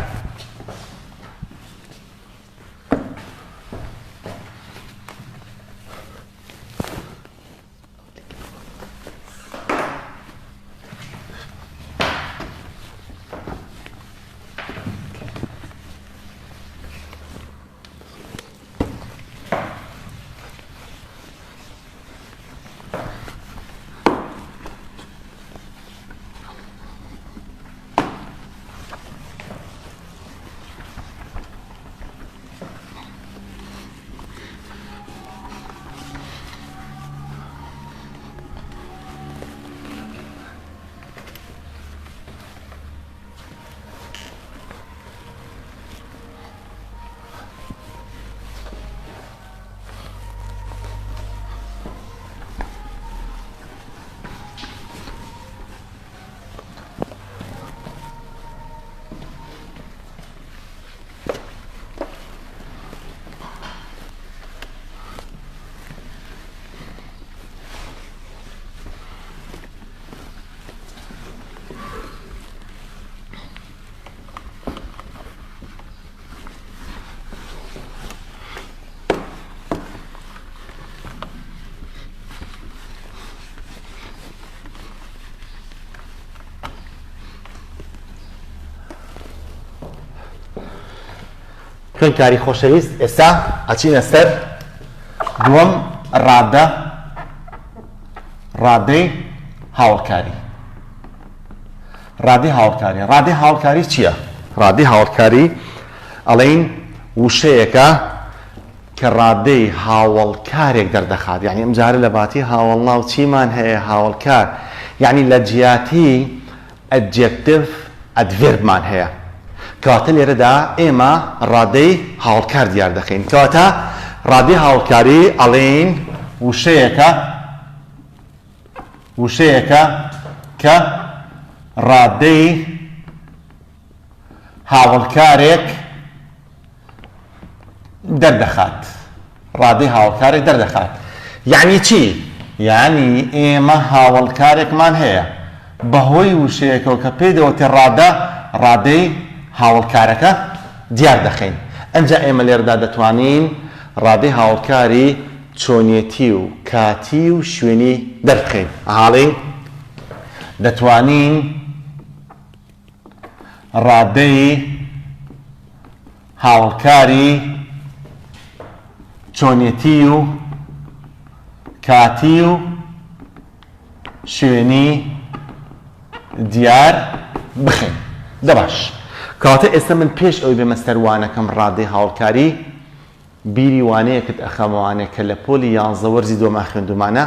خوێندکاری خۆشەویست ئێستا ئەچینە سەر دووەم ڕادە ڕادەی هاوڵکاری ڕادەی هاوڵکاری ڕادەی هاوڵکاری چییە؟ ڕادەی هاوڵکاری ئەڵێین وشەیەکە کە ڕادەی هاوەڵکارێک دەردەخات یعنی ئەم جارە لە باتی هاوەڵناو چیمان هەیە هاوەڵکار یعنی لە جیاتی Adjective Adverb مان هەیە کەواتە لێرەدا ئێمە ڕادەی هاوڵکار دیار دەخەین کەواتە ڕادەی هاوڵکاری ئەڵێین وشەیەکە وشەیەکە کە ڕادەی هاوڵکارێک دەردەخات ڕادەی هاوڵکارێک دەردەخات یعنی چی؟ یعنی ئێمە هاوڵکارێکمان هەیە بەهۆی وشەیەکەوە کە پێی دەوتێ ڕادە ڕادەی هاوڵکارەکە دیار دەخەین ئەنجا ئێمە لێرەدا دەتوانین ڕادەی هاوڵکاری چۆنیەتی و کاتی و شوێنی دەربخەین ئاڵین دەتوانین ڕادەی هاوڵکاری چۆنێتی و کاتی و شوێنی دیار بخەین. دە باش. کەواتە ئێستا من پێش ئەوەی بێمە سەر وانەکەم ڕادەی هاوڵکاری. بیری وانەیەکت ئەخەمەوانێ کە لە پۆلی یانزە وەرزی دووەما خوێندوومانە،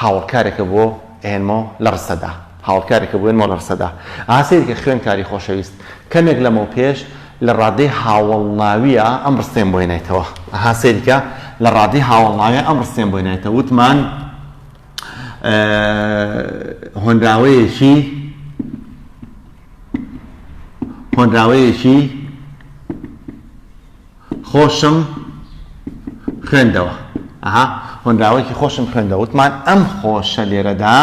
هاوەڵکارێکە بۆ ئێنمۆ لە ڕستەدا. هاوەڵکارێکە بۆ ئێنمۆ لە ڕستەدا. ئەها سەیرکە خوێندکاری خۆشەویست، کەمێک لەمەوپێش لە ڕادەی هاوەڵناوییە ئەم ڕستەیەم بۆ هێنایتەوە. ئەها سەیرکە لە ڕادەی هاوەڵناوییە ئەم ڕستەیەم بۆ هێنایتەوە. وتمان هۆنراوەیەکی هۆنراوەیەکی خۆشم خوێندەوە. ئەها هۆنراوەیەکی خۆشم خوێندەوە. وتمان ئەم خۆشە لێرەدا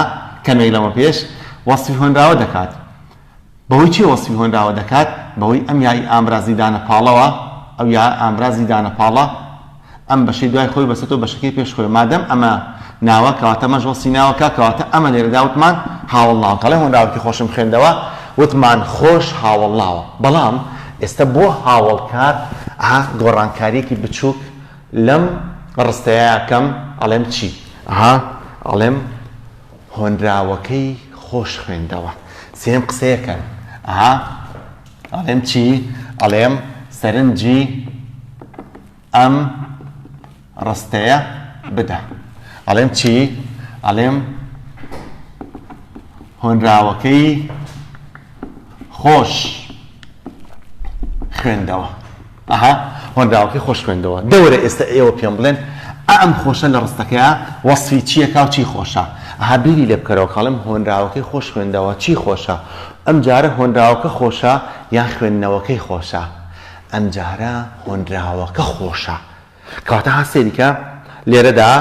کەمێک لەمە پێش وەسفی هۆنراوە دەکات. بەهۆی چی وەسفی هۆنراوە دەکات؟ بەهۆی ئەم یای ئامرازی دانە پاڵەوە، ئەو یا ئامرازی دانە پاڵە ئەم بەشەی دوای خۆی بەسێتەوە بەشەکەی پێش خۆی. مادەم ئەمە ناوە کەواتە ئەمەش وەسفی ناوەکە، کەواتە ئەمە لێرەدا وتمان هاوەڵناوە. کەڵێ هۆنراوەکی خۆشم خوێندەوە وتمان خۆش هاوەڵناوە. بەڵام ئێستا بۆ هاوەڵکار ئەها گۆڕانکارییەکی بچووک لەم ڕستەیە ئەکەم ئەڵێم چی؟ ئەها ئەڵێم هۆنراوەکەی خۆش خوێندەوە. سێیەم قسەیەکەن. ئەها ئەڵێم چی؟ ئەڵێم سەرنجی ئەم ڕستەیە بدە. ئەڵێم چی؟ ئەڵێم هۆنراوەکەی خۆش خوێندەوە. ئەها هۆنراوەکەی خۆش خوێندەوە. دە وەرە ئێستا ئێوە پێم بڵێن ئا ئەم خۆشە لە ڕستەکەیا وەسفی چییەکا و چی خۆشە؟ ئەها بیری لێ بکەرەوە کە ئەڵێم هۆنراوەکەی خۆش خوێندەوە چی خۆشە؟ ئەم جارە هۆنراوەکە خۆشە یان خوێندنەوەکەی خۆشە؟ ئەم جارە هۆنراوەکە خۆشە. کەواتە ها سەیری کە لێرەدا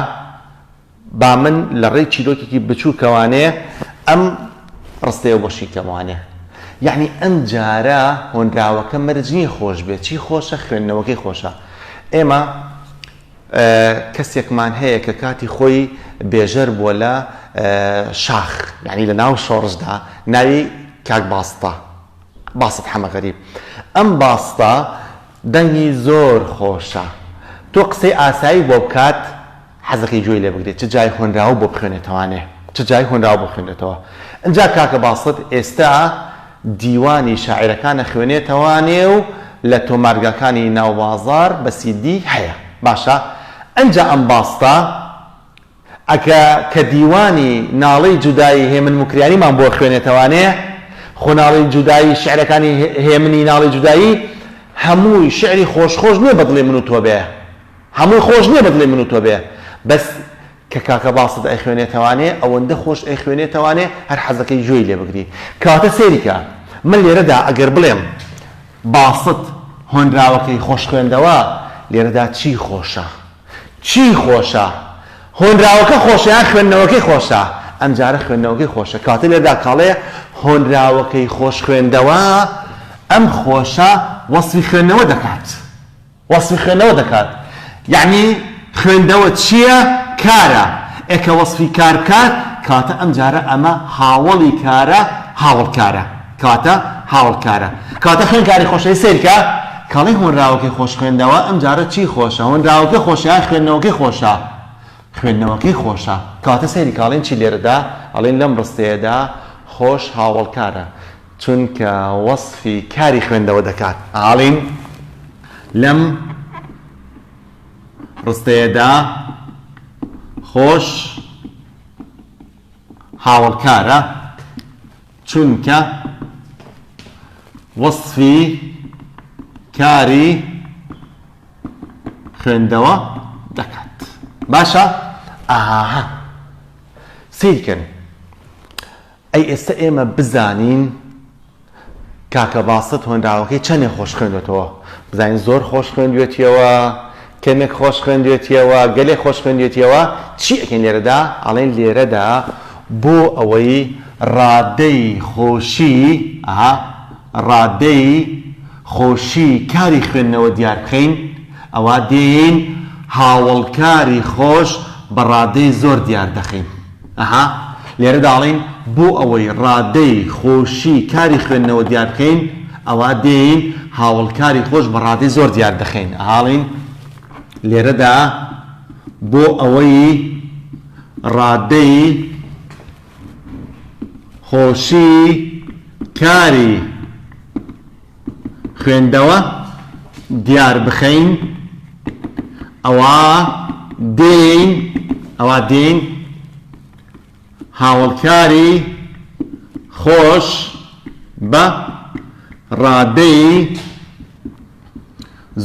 با من لە ڕێی چیرۆکێکی بچووکەوانێ ئەم ڕستەیە بۆ شی کەموانێ. یەعنی ئەم جارە هۆنراوەکە مەرج نییە خۆش بێ، چی خۆشە؟ خوێندنەوەکەی خۆشە. ئێمە کەسێکمان هەیە کە کاتی خۆی بێژەر بووە لە شاخ، یەعنی لە ناو شۆڕشدا، ناوی کاک باستە، باست حەمە غەریب. ئەم باستە دەنگی زۆر خۆشە. تۆ قسەی ئاسایی بۆ بکات حەزەکەی گوێی لێ بگرێت چ جای هۆنراوە بۆ بخوێنێتەوانێ چ جای هۆنراوە بۆ بخوێنێتەوە ئنجا کاکە باست ئێستا دیوانی شاعیرەکان ئەخوێنێتەوانێ و لە تۆمارگاکانی ناو بازاڕ بە سیدی هەیە باشە ئنجا ئەم باستە ئەکە کە دیوانی ناڵەی جودایی هێمن موکریانیمان بۆ خوێنێتەوانێ خۆ ناڵەی جودایی شعرەکانی هێمنی ناڵەی جودایی هەمووی شعری خۆش خۆش نیە بە دڵی من و تۆ بێ هەمووی خۆش نیە بە دڵی من و تۆ بێ بەس کە کاکە باسط ئەیخوێنێتەوانێ ئەوەندە خۆش ئەیخوێنێتەوانێ هەر حەزەکەی گوێی لێ بگری کەواتە سەیری کە من لێرەدا ئەگەر بڵێم باسط هۆنراوەکەی خۆش خوێندەوە لێرەدا چی خۆشە چی خۆشە؟ هۆنراوەکە خۆشە یان خوێندنەوەکەی خۆشە؟ ئەمجارە خوێندنەوەکەی خۆشە. کەواتە لێرەدا کاڵێ هۆنراوەکەی خۆش خوێندەوە، ئەم خۆشە وەسفی خوێندنەوە دەکات. وەسفی خوێندنەوە دەکات. یەعنی خوێندنەوە چییە؟ کارە. ئێ کە وەسفی کار بکات، کەواتە ئەمجارە ئەمە هاوەڵی کارە، هاوەڵکارە. کەواتە هاوەڵکارە. کەواتە خوێندکاری خۆشەویست سەیرکە کەڵی هۆنراوەکەی خۆش خوێندەوە ئەمجارە چی خۆشە هۆنراوەکەی خۆشە یان خوێندنەوەکەی خۆشە؟ خوێندنەوەکەی خۆشە. کەواتە سەیری کە ئەڵێن چی لێرەدا ئەڵێن لەم ڕستەیەدا خۆش هاوەڵکارە چونکە وەسفی کاری خوێندەوە دەکات ئاڵین لەم ڕستەیەدا خۆش هاوەڵکارە چونکە وەسفی کاری خوێندەوە دەکات. باشە ئاها سەیرکەن ئەی ئێستا ئێمە بزانین کاکە باست هۆنراوەکەی چەنێ خۆش خوێندوێتەوە بزانین زۆر خۆش خوێندوێتیەوە کەمێک خۆش خوێندوێتیەوە گەلێک خۆش خوێندوێتیەوە چی ئەکەین لێرەدا ئەڵێن لێرەدا بۆ ئەوەی ڕادەی خۆشی ئەها ڕادەی خۆشی کاری خوێندنەوە دیار بخەین ئەوا دێین هاوەڵکاری خۆش بە ڕادەی زۆر دیار دەخەین. ئەها لێرەدا ئەڵێین بۆ ئەوەی ڕادەی خۆشی کاری خوێندنەوە دیار بکەین ئەوا دێین هاوەڵکاری خۆش بە ڕادەی زۆر دیار دەخەین. ئەها ئەڵێین لێرەدا بۆ ئەوەی ڕادەی خۆشی کاری خوێندەوە دیار بخەین. ئەوا دێین ئەوا دێین هاوەڵکاری خۆش بە ڕادەی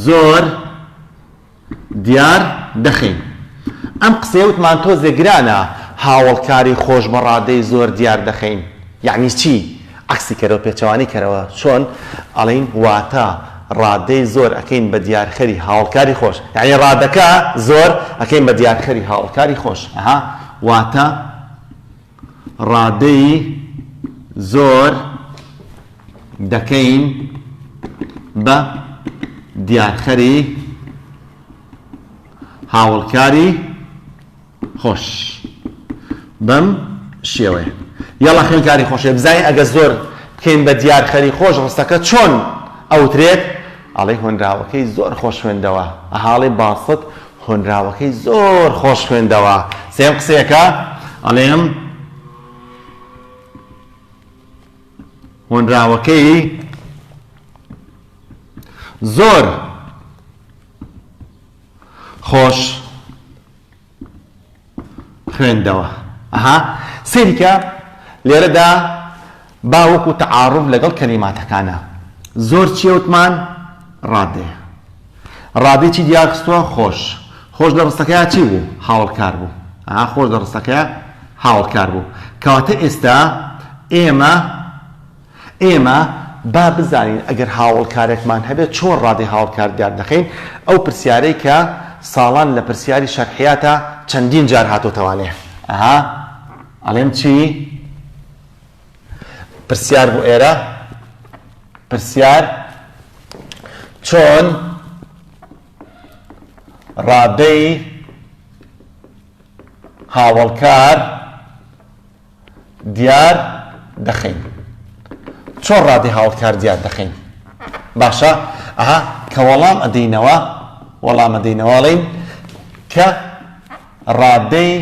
زۆر دیار دەخەین. ئەم قسەیە وتمان تۆزێ گرانە هاوەڵکاری خۆش بە ڕادەی زۆر دیار دەخەین یەعنی چی؟ عەکسی کەرەوە پێچەوانەی کەرەوە چۆن؟ ئەڵێین واتە ڕادەی زۆر ئەکەین بە دیارخەری هاوەڵکاری خۆش یەعنی ڕادەکە زۆر ئەکەین بە دیارخەری هاوەڵکاری خۆش ئەها واتە ڕادەی زۆر دەکەین بە دیارخەری هاوڵکاری خۆش بەم شێوەیە. یەڵا خوێندکاری خۆشەوێ بزانین ئەگەر زۆر بکەین بە دیارخەری خۆش ڕستەکە چۆن ئەوترێت؟ ئەڵێی هۆنراوەکەی زۆر خۆش خوێندەوە. ئەها ئەڵێی باسط هۆنراوەکەی زۆر خۆش خوێندەوە. سێیەم قسەیەکە ئەڵێم هۆنراوەکەی زۆر خۆش خوێندەوە. ئەها سەیری کە لێرەدا با وەکو تەعاروف لەگەڵ کەلیماتەکانە زۆر چیە وتمان ڕادەیە ڕادەی چی دیار خستووە خۆش خۆش لە ڕستەکەیا چی بوو هاوڵکار بوو ئەها خۆش لە ڕستەکەیا هاوڵکار بوو کەواتە ئێستا ئێمە ئێمە با بزانین ئەگەر هاوەڵکارێکمان هەبێت چۆن ڕادەی هاوەڵکار دیار دەخەین، ئەو پرسیارەی کە ساڵان لە پرسیاری شەرحیاتا چەندین جار هاتۆتەوانێ. ئەها ئەڵێم چی؟ پرسیار بۆ ئێرە، پرسیار چۆن ڕادەی هاوەڵکار دیار دەخەین چۆن ڕادەی هاوڵکار دیار دەخەین باشە ئەها کە وەڵام ئەدەینەوە وەڵام ئەدەینەوە ئەڵێین کە ڕادەی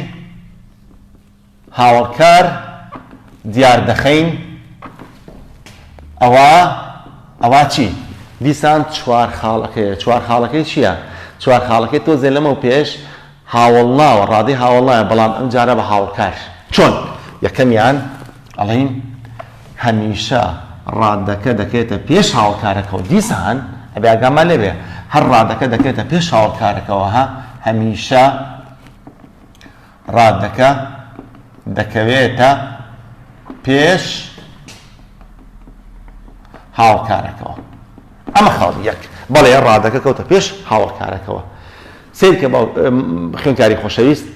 هاوڵکار دیار دەخەین ئەوە ئەوە چی دیسان چوار خاڵەکەیە چوار خاڵەکەی چییە چوار خاڵەکەی تۆزێ لەمەو پێش هاوەڵناوە، ڕادەی هاوەڵناوە، بەڵام ئەمجارە بە هاوڵکار. چۆن؟ یەکەمیان ئەڵێین هەمیشە ڕادەکە دەکەوێتە پێش هاوڵکارەکەوە، دیسان ئەبێ ئاگامان لێ بێ هەر ڕادەکە دەکەوێتە پێش هاوڵکارەکەوە، ها هەمیشە ڕادەکە دەکەوێتە پێش هاوڵکارەکەوە. ئەمە خاڵی یەک. بەڵێ ڕادەکە کەوتە پێش هاوڵکارەکەوە. سەیرکە خوێندکاری خۆشەویست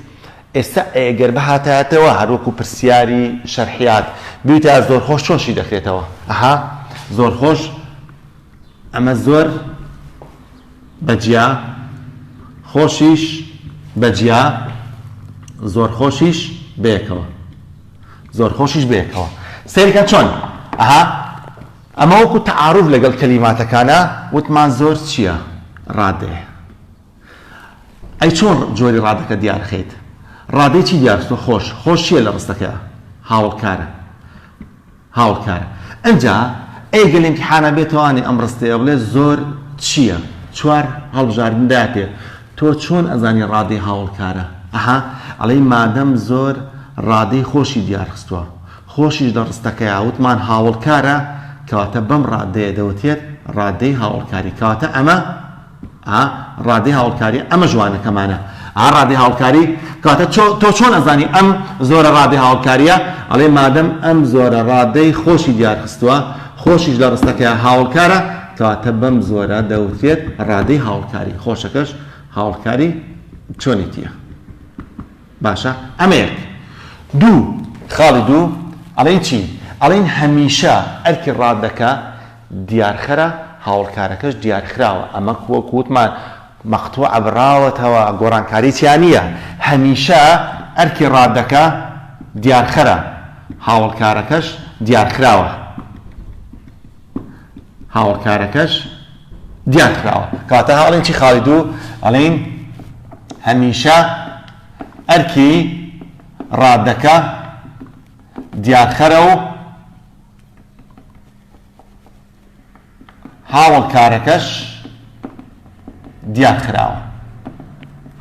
ئێستا ئەگەر بهاتایەتەوە هەروەکو پرسیاری شەرحیات بیوتایە زۆر خۆش چۆن شی دەکرێتەوە ئەها زۆر خۆش ئەمە زۆر بەجیا خۆشیش بەجیا زۆر خۆشیش بەیەکەوە زۆر خۆشیش بەیەکەوە سەیرکە چۆن ئەها ئەمە وەکو تەعاروف لەگەڵ کەلیماتەکانە وتمان زۆر چییە؟ ڕادەیە. ئەی چۆن جۆری ڕادەکە دیار خەیت؟ ڕادەی چی دیار خستووە؟ خۆش. خۆش چییە لە ڕستەکەیا؟ هاوەڵکارە. هاوەڵکارە. ئنجا ئەی گەر لە ئیمتیحانا بێتەوانێ ئەم ڕستەیە بڵێ زۆر چییە؟ چوار هەڵبژاردن داتێ. تۆ چۆن ئەزانی ڕادەی هاوەڵکارە؟ ئەها ئەڵێی مادەم زۆر ڕادەی خۆشی دیار خستووە. خۆشیش لە ڕستەکەیا وتمان هاوەڵکارە کەواتە بەم ڕادەیە دەوترێت ڕادەی هاوەڵکاری کەواتە ئەمە ئا ڕادەی هاوەڵکاری ئەمە ژوانەکەمانە ئا ڕادەی هاوەڵکاری کەواتە تۆ چۆن ئەزانی ئەم زۆرە ڕادەی هاوەڵکاریە ئەڵێ مادەم ئەم زۆرە ڕادەی خۆشی دیار خستووە خۆشیش لە ڕستەکەیا هاوەڵکارە کەواتە بەم زۆرە دەوترێت ڕادەی هاوەڵکاری خۆشەکەش هاوەڵکاری چۆنێتیە. باشە ئەمە یەک. دوو، خاڵی دوو ئەڵێین چی؟ ئەڵێین هەمیشە ئەرکی ڕادەکە دیارخەرە، هاوەڵکارەکەش دیارخراوە، ئەمە وەک وتمان مەقتوعە بڕاوەتەوە، گۆڕانکاری تیا نییە، هەمیشە ئەرکی ڕادەکە دیارخەرە، هاوەڵکارەکەش دیارخراوە. هاوەڵکارەکەش دیارخراوە. کەواتە ئەڵێین چی خاڵی دوو؟ ئەڵێین هەمیشە ئەرکی ڕادەکە دیارخەرە و هاوەڵکارەکەش دیارخراوە.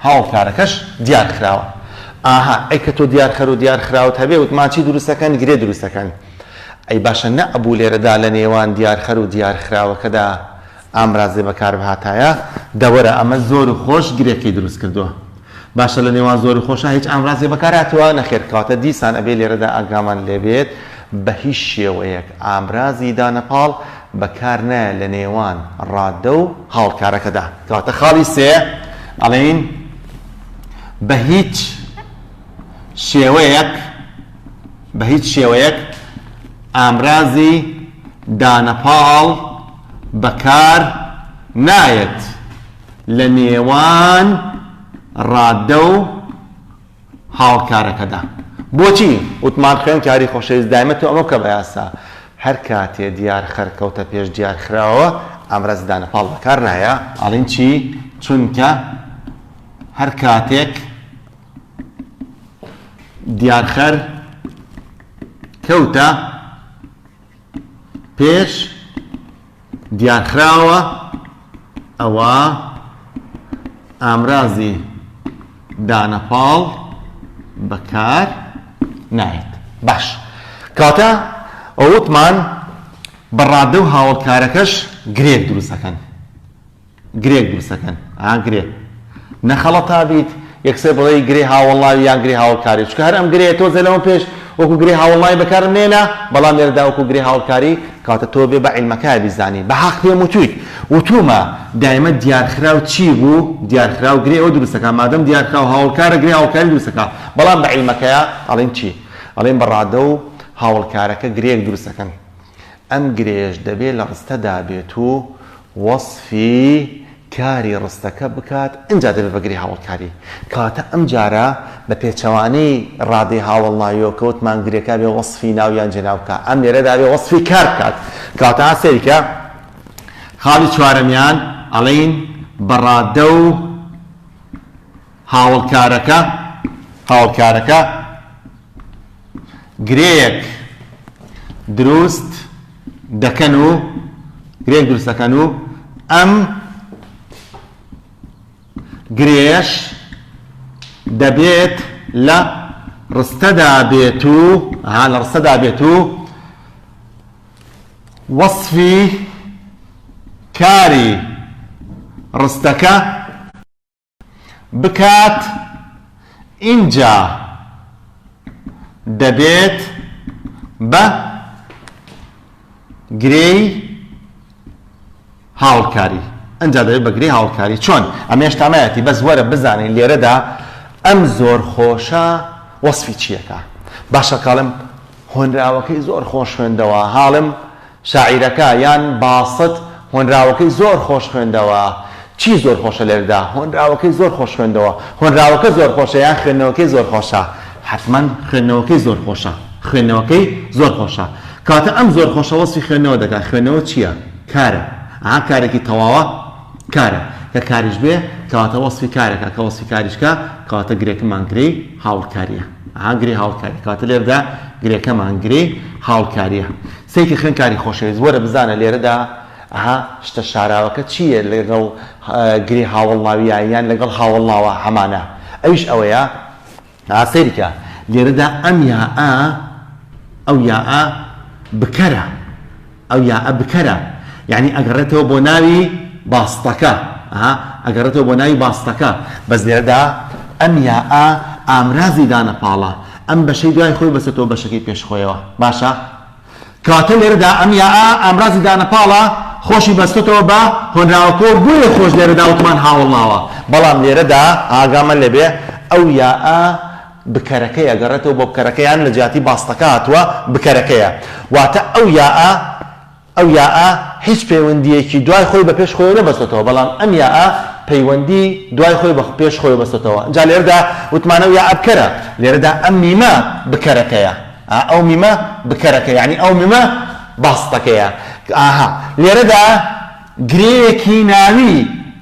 هاوەڵکارەکەش دیارخراوە. ئاها ئەی کە تۆ دیارخەر و دیارخراوت هەبێ وتمان چی دروست ئەکەن؟ گرێ دروست ئەکەن. ئەی باشە نەئەبوو لێرەدا لە نێوان دیارخەر و دیارخراوەکەدا ئامرازێ بەکار بهاتایە؟ دە وەرە ئەمە زۆر و خۆش گرێکەی دروست کردووە. باشە لە نێوان زۆر و خۆشا هیچ ئامرازێ بەکار هاتووە؟ نەخێر کەواتە دیسان ئەبێ لێرەدا ئاگامان لێ بێت بە هیچ شێوەیەک ئامرازی دانەپاڵ بەکار نایە لە نێوان ڕادە و هاوڵکارەکەدا. کەواتە خاڵی سێ ئەڵێین بە هیچ شێوەیەک بە هیچ شێوەیەک ئامرازی دانەپاڵ بەکار نایەت لە نێوان ڕادە و هاوکارەکەدا. بۆچی؟ وتمان خوێندکاری خۆشەویست دایمە تۆ ئەمە بکە بە یاسا هەر کاتێ دیارخەر کەوتە پێش دیارخراوەوە ئامرازی دانەپاڵ بەکار نایە. ئەڵێین چی؟ چونکە هەر کاتێک دیارخەر کەوتە پێش دیارخراوە ئەوا ئامرازی دانەپاڵ بەکار نایەت. باش کەواتە وتمان بە ڕادە و هاوەڵکارەکەش گرێک دروست ئەکەن. گرێک دروست ئەکەن ئا گرێ نەخەڵەتابیت یەکسەر بڵێی گرێ هاوەڵناوی یان گرێ هاوەڵکاری چونکە هەر ئەم گرێیە تۆزێ لەمە پێش وەکو گرێ هاوەڵناوی بەکارم نێنا بەڵام لێرەدا وەکو گرێ هاوەڵکاری کەواتە تۆ بێ بە عیلمەکە بیزانی بە حەق پێم وتویت وتومە دایمە دیارخراو چی بوو دیارخراو گرێ ئەوە دروست ئەکا مادەم دیارخراو هاوەڵکارە گرێ هاوەڵکاری دروست ئەکا بەڵام بە عیلمەکەیا ئەڵێن چی ئەڵێن بە ڕادە و هاوەڵکارەکە گرێیەک دروست ئەکەن ئەم گرێیەش دەبێ لە ڕستەدا بێت و وەسفی کاری ڕستەکە بکات ئینجا دەبێ بە گرێ هاوەڵکاری. کەواتە ئەم جارە بە پێچەوانەی ڕادەی هاوەڵناویەوە کە وتمان گرێکە بێ وەسفی ناو یان جێناو بکا ئەم لێرەدا بێ وەسفی کار بکات. کەواتە ها سەیری کە خاڵی چوارەمیان ئەڵێین بە ڕادە و هاوەڵکارەکە هاوەڵکارەکە گرێیەک دروست دەکەن و گرێک دروست دەکەن و ئەم گرێیەش دەبێت لە ڕستەدا بێت و ها لە ڕستەدا بێت و وەسفی کاری ڕستەکە بکات ئینجا دەبێت بە گرێی هاوڵکاری ئەنجا دەبێت بە گرێی هاوڵکاری چۆن ئەمە هێشتا مایەتی بەس وەرە بزانین لێرەدا ئەم زۆر خۆشە وەسفی چیەکە باشە کاڵم هۆنراوەکەی زۆر خۆش خوێندەوە هاڵم شاعیرەکە یان باسط هۆنراوەکەی زۆر خۆش خوێندەوە. چی زۆر خۆشە لێرەدا؟ هۆنراوەکەی زۆر خۆش خوێندەوە. هۆنراوەکە زۆر خۆشە یان خوێندنەوەکەی زۆر خۆشە؟ حەتمەن خوێندنەوەکەی زۆر خۆشە. خوێندنەوەکەی زۆر خۆشە. کەواتە ئەم زۆر خۆشە وەسفی خوێندنەوە دەکات. خوێندنەوە چییە؟ کارە. ئەها کارێکی تەواوە؟ کارە. کە کاریش بێ کەواتە وەسفی کارەکە. کە وەسفی کاریش کا کەواتە گرێکەمان گرێی هاوڵکارییە. ئەها گرێی هاوڵکاری. کەواتە لێرەدا گرێکەمان گرێی هاوڵکارییە. سەیرکە خوێندکاری خۆشەویست وەرە بزانە لێرەدا ئەها شتە شاراوەکە چییە لەگەڵ گرێ هاوەڵناویە یان لەگەڵ هاوەڵناوە هەمانە ئەویش ئەوەیە ئا سەیرکە لێرەدا ئەم یائە ئەو یائە بکەرە ئەو یائە بکەرە یعنی ئەگەڕێتەوە بۆ ناوی باستەکە ئەها ئەگەڕێتەوە بۆ ناوی باستەکە بەس لێرەدا ئەم یائە ئامرازی دانەپاڵە ئەم بەشەی دوای خۆی بەسێتەوە بەشەکەی پێش خۆیەوە باشە کەواتە لێرەدا ئەم یائە ئامرازی دانەپاڵە خۆشی بەستۆتەوە بە هۆنراوەکەوە بۆیە خۆش لێرەدا وتمان هاوەڵناوە بەڵام لێرەدا ئاگامان لێبێ ئەو یائە بکەرەکەیە گەڕێتەوە بۆ بکەرەکە یان لە جیاتی باستەکە هاتووە بکەرەکەیە واتە ئەو یائە ئەو یائە هیچ پەیوەندییەکی دوای خۆی بە پێش خۆیەوە نەبەستۆتەوە، بەڵام ئەم یائە پەیوەندی دوای خۆی بە پێش خۆیەوە بەستۆتەوە. جا لێرەدا وتمان ئەو یائە بکەرە، لێرەدا ئەم میمە بکەرەکەیە. ئا ئەو میمە بکەرەکە، یانی ئەو میمە باستەکەیە. ئاها لێرەدا گرێیەکی ناوی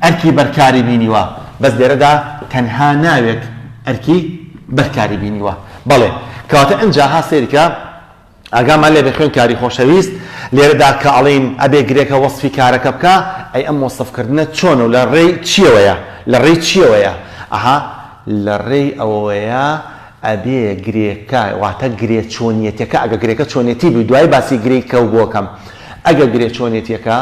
ئەرکی بەرکاری بینیوە، بەس لێرەدا تەنها ناوێک ئەرکی بەرکاری بینیوە. بەڵێ کەواتە ئنجا ها سەیرکە. ئاگامان لێبێ خوێندکاری خۆشەویست، لێرەدا کە ئەڵێین ئەبێ گرێکە وەسفی کارەکە بکا، ئەی ئەم وەسف کردنە چۆنە و لە ڕێی چیەوەیە؟ لە ڕێی چیەوەیە؟ ئەها لە ڕێی ئەوەیە ئەبێ گرێکە واتە گرێ چۆنیەتیەکە ئەگە گرێکە چۆنیەتی بوو دوای باسی گرێی کەو بۆ کەم ئەگە گرێ چۆنیەتیەکە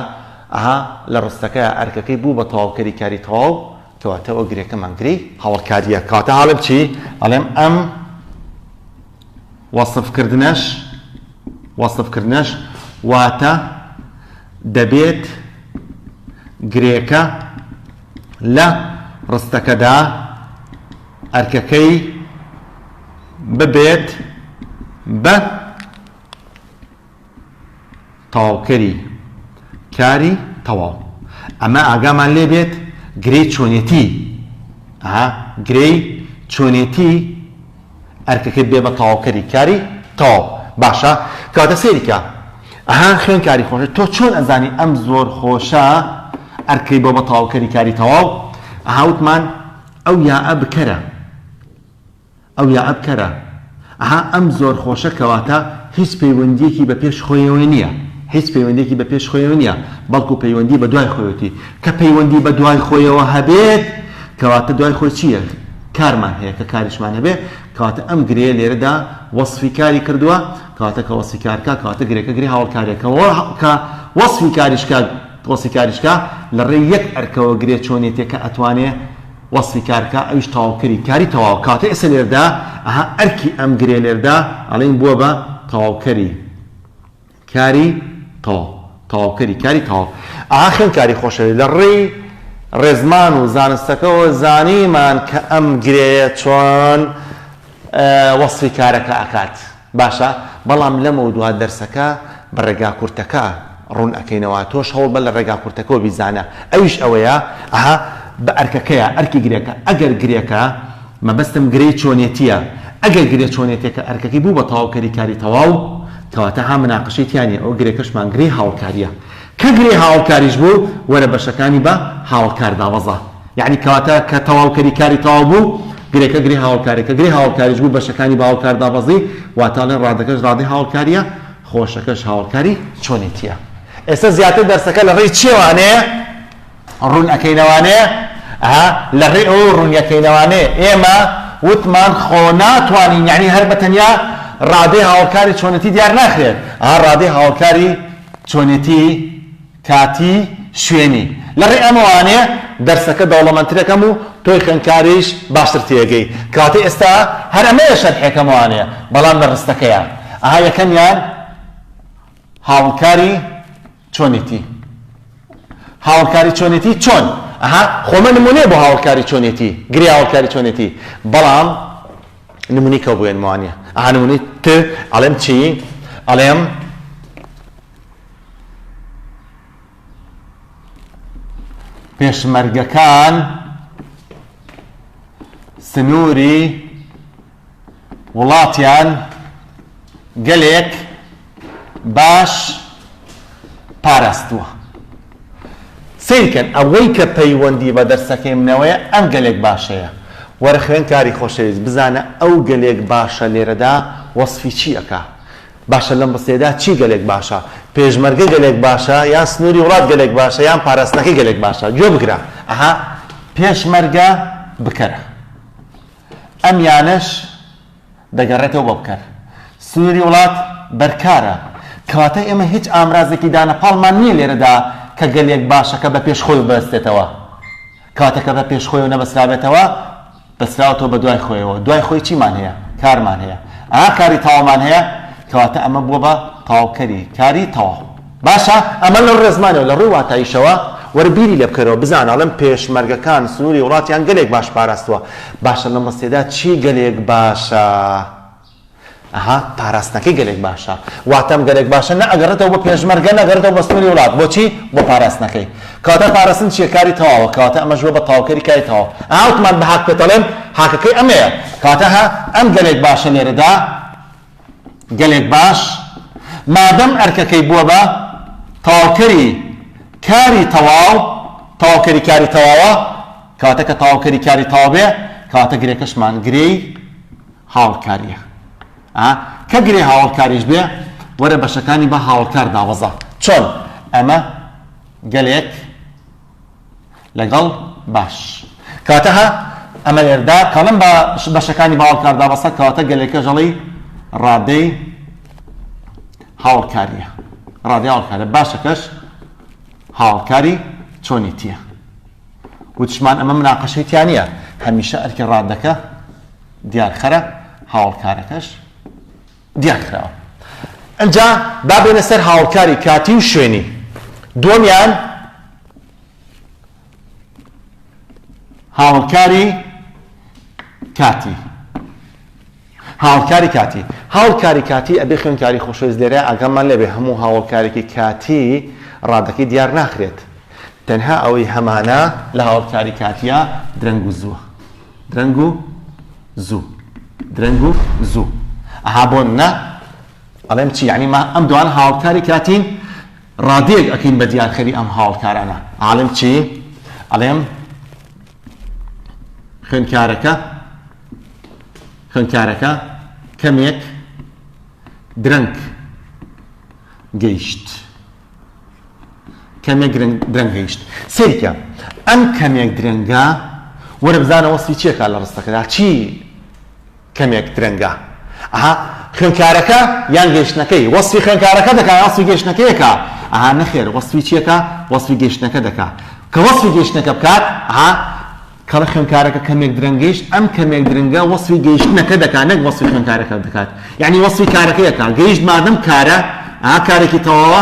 ئەها لە ڕستەکەیا ئەرکەکەی بوو بە تەواوکەری کاری تەواو کەواتە ئەوە گرێکەمان گرێی هاوەڵکاریە کەواتە هاڵێم چی ئەڵێم ئەم وەسفکردنەش وەسفکردنەش واتە دەبێت گرێکە لە ڕستەکەدا ئەرکەکەی ببێت بە تەواوکەری کاری تەواو. ئەمە ئاگامان لێ بێت گرێی چۆنێتی ئەها گرێی چۆنێتی ئەرکەکەی بێ بە تەواوکەری کاری تەواو. باشە کەواتە سەیری کە ئەها خوێنکاری خۆشە تۆ چۆن ئەزانی ئەم زۆر خۆشە ئەرکەی بۆ بە تەواوکەری کاری تەواو؟ ئەها وتمان ئەو یاء بکەرە. ئەو یاء بکەرە. ئەها ئەم زۆر خۆشە کەواتە هیچ پەیوەندیەکی بە پێش خۆیەوە نیە هیچ پەیوەندیەکی بە پێش خۆیەوە نیە بەڵکو پەیوەندی بە دوای خۆیەتی کە پەیوەندی بە دوای خۆیەوە هەبێت کەواتە دوای خۆی چیە کارمان هەیە کە کاریشمان هەبێ کەواتە ئەم گرێیە لێرەدا وەسفی کاری کردووە کەواتە کە وەسفی کار کا کەواتە گرێکە گرێ هاوەڵکاریە کە کە وەسفی کاریش کا وەسفی کاریش کا لە ڕێی یەک ئەرکەوە گرێ چۆنیەتیەکە ئەتوانێ وەسفی کار کا ئەویش تەواوکەری کاری تەواوە کەواتە ئێستا لێردا ئەها ئەرکی ئەم گرێ لێردا ئەڵێین بووە بە تەواوکەری کاری تەواو تەواوکەری کاری تەواو ئەها خوێندکاری خۆشەویست لە ڕێی ڕێزمان و زانستەکەوە زانیمان کە ئەم گرێیە چۆن وەسفی کارەکە ئەکات. باشە بەڵام لەمەودوا دەرسەکە بە ڕێگا کورتەکە ڕوون ئەکەینەوە تۆش هەوڵبە لە ڕێگا کورتەکەوە بیزانە ئەویش ئەوەیە ئەها بە ئەرکەکەیە ئەرکی گرێکە ئەگەر گرێکە مەبەستم گرێی چۆنێتیە ئەگەر گرێ چۆنێتیەکە ئەرکەکەی بوو بە تەواوکەری کاری تەواو کەواتە ها مناقەشەی تیا نیە ئەوە گرێکەشمان گرێی هاوڵکاریە کە گرێی هاوڵکاریش بوو وەرە بەشەکانی بە هاوڵکار دابەزە یەعنی کەواتە کە تەواوکەری کاری تەواو بوو، گرێکە گرێ هاوڵکاریە، کە گرێ هاوڵکاریش بوو بەشەکانی بە هاوڵکار دابەزی، واتە ئەڵێن ڕادەکەش ڕادەی هاوڵکاریە، خۆشەکەش هاوڵکاری چۆنێتیە. ئێستا زیاتر دەرسەکە لە ڕێی چیەوانێ ڕوون ئەکەینەوانێ؟ ئەها لە ڕێی ئەوەوە ڕوونیەکەینەوانێ ئێمە وتمان خۆ ناتوانین یەعنی هەر بە تەنیا ڕادەی هاوڵکاری چۆنێتی دیار ناخرێت، ئەها ڕادەی هاوڵکاری چۆنێتی کاتی، شوێنی. لە ڕێی ئەمەوانێ دەرسەکە دەوڵەمەندترەکەم و تۆی خوێندکاریش باشتر تێگەی. کەواتە ئێستا هەر ئەمەیە شەرحێکەمەوانێ بەڵام لە ڕستەکەیا. ئەها یەکەمیان هاوڵکاری چۆنێتی. هاوڵکاری چۆنێتی چۆن؟ ئەها خۆمە نمونەیە بۆ هاوڵکاری چۆنێتی، گرێ هاوڵکاری چۆنێتی. بەڵام نمونەی کەو بوێنمەوانیە. ئەها نمونەی ت ئەڵێم چی؟ ئەڵێم. پێشمەرگەکان سنووری وڵاتیان گەلێک باش پاراستووە. سەیرکەن ئەوەی کە پەیوەندی بە دەرسەکەی منەوەیە ئەم گەلێک باشەیە. وەرە خوێندکاری خۆشەویست بزانە ئەو گەلێک باشە لێرەدا وەسفی چی ئەکا؟ باشە لەم ڕستەیەدا چی گەلێک باشە؟ پێشمەرگە گەلێک باشە یان سنووری وڵات گەلێک باشە یان پاراستنەکەی گەلێک باشە؟ گوێ بگرە ئەها پێشمەرگە بکەرە ئەم یانەش دەگەڕێتەوە بۆ بکەر سنووری وڵات بەرکارە کەواتە ئێمە هیچ ئامرازێکی دانەپاڵمان نییە لێرەدا کە گەلێک باشەکە بە پێش خۆی ببەستێتەوە کەواتە کە بە پێش خۆیەوە نەبەسترابێتەوە بەستراوەتەوە بە دوای خۆیەوە، دوای خۆی چیمان هەیە؟ کارمان هەیە. ئا کاری تەواومان هەیە، کەواتە ئەمە بووە بە تەواوکەری کاری تەواو. باشە ئەمە لە ڕێزمانەوە، لە ڕووی واتاییشەوە وەرە بیری لێ بکەرەوە، بزانە ئەڵێم پێشمەرگەکان سنووری وڵاتیان گەلێک باش پاراستووە، باشە لەم ڕستەیەدا چی گەلێک باشە؟ ئەها پاراستنەکەی گەلێک باشە واتە ئەم گەلێک باشە نە ئەگەڕێتەوە بۆ پێشمەرگە نە ئەگەڕێتەوە بۆ سنووری وڵات بۆچی بۆ پاراستنەکەی کەواتە پاراستن چییە کاری تەواوە کەواتە ئەمەش بووە بە تەواوکەری کاری تەواو ئەها وتمان بە هاک پێت ئەڵێم هاکەکەی ئەمەیە کەواتە ها ئەم گەلێک باشە لێرەدا گەلێک باش مادەم ئەرکەکەی بووە بە تەواوکەری کاری تەواو تەواوکەری کاری تەواوە کەواتە کە تەواوکەری کاری تەواو بێ کەواتە گرێکەشمان گرێی هاوڵکاریە ئا کە گرێ هاوڵکاریش بێ وەرە بەشەکانی بە هاوڵکار دابەزە چۆن ئەمە گەلێک لەگەڵ باش کەواتە ها. ئەمە لێردا کەڵم بە بەشەکانی باوەڵکار دابەسە کەواتە گەلێکەش ئەڵێی ڕادەی هاوڵکاریە ڕادەی هاوڵکارە باشەکەش هاوڵکاری چۆنێتیە وتشمان ئەمە مناقەشەی تیا نییە هەمیشە ئەرکی ڕادەکە دیارخەرە هاوڵکارەکەش دیارخراوە ئەجا با بێنە سەر هاوڵکاری کاتی و شوێنی دووەمیان هاوڵکاری کاتی هاوڵکاری کاتی هاوڵکاری کاتی ئەبێ خوێندکاری خۆشەویست لێرە ئاگامان لێبێ هەموو هاوڵکارێکی کاتی ڕادەکەی دیار ناخرێت تەنها ئەوەی هەمانە لە هاوڵکاری کاتیە درەنگ و زووە درەنگ و زوو درەنگ و زوو ئەها بۆ نە ئەڵێم چی یعنی ما ئەم دوان هاوڵکاری کاتین ڕادەیەک ئەکەین بە دیارخەری ئەم هاوڵکارانە ئاڵێم چی ئەڵێم خوێندکارەکە خوێندکارەکە کەمێک درەنگ گەیشت کەمێک درەنگ گەیشت سەیرکە ئەم کەمێک درەنگە وەرە بزانە وەسفی چیەکە لە ڕستەکەدا چی کەمێک درەنگە ئەها خوێندکارەکە یان گەیشتنەکەی وەسفی خوێندکارەکە دەکا یان وەسفی گەیشتنەکەیەکە ئەها نەخێر وەسفی چیەکە وەسفی گەیشتنەکە دەکا کە وەسفی گەیشتنەکە بکات ئەها کەڵە خوێندکارەکە کەمێک درەنگ گەیشت ئەم کەمێک درەنگە وەسفی گەیشتنەکە دەکات نەک وەسفی خوێندکارەکە دەکات یعنی وەسفی کارەکەی ئەکات گەیشت مادەم کارە ئا کارێکی تەواوە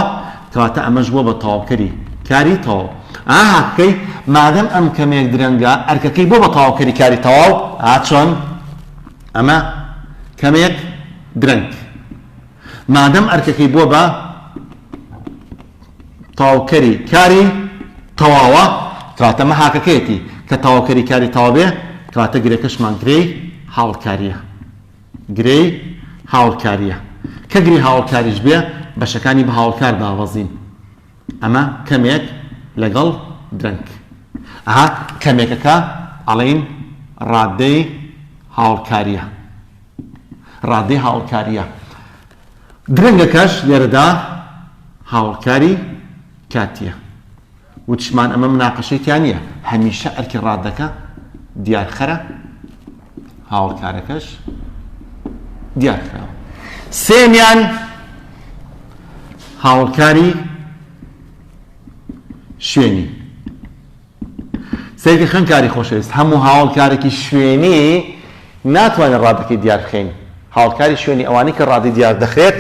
کەواتە ئەمەش بووە بە تەواوکەری کاری تەواو ئا هاکەکەی مادەم ئەم کەمێک درەنگە ئەرکەکەی بۆ بە تەواوکەری کاری تەواو ئا چۆن ئەمە کەمێک درەنگ مادەم ئەرکەکەی بووە بە تەواوکەری کاری تەواوە کەواتە مە هاکەکەیەتی کە تەواوکەری کاری تەواو بێ کەواتە گرێکەشمان گرێی هاوڵکاریە گرێی هاوڵکاریە کە گرێی هاوڵکاریش بێ بەشەکانی بە هاوڵکار دابەزین ئەمە کەمێک لەگەڵ درەنگ ئەها کەمێکەکە ئەڵێین ڕادەی هاوڵکاریە ڕادەی هاوڵکاریە درەنگەکەش لێرەدا هاوڵکاری کاتیە وتشمان ئەمە مناقەشەی تیا نییە هەمیشە ئەرکی ڕادەکە دیارخەرە هاوڵکارەکەش دیارخراوە سێمیان هاوڵکاری شوێنی سەیرکە خوێندکاری خۆشەویست هەموو هاوڵکارێکی شوێنی ناتوانین ڕادەکەی دیار بخەین هاوڵکاری شوێنی ئەوانەی کە ڕادەی دیار دەخرێت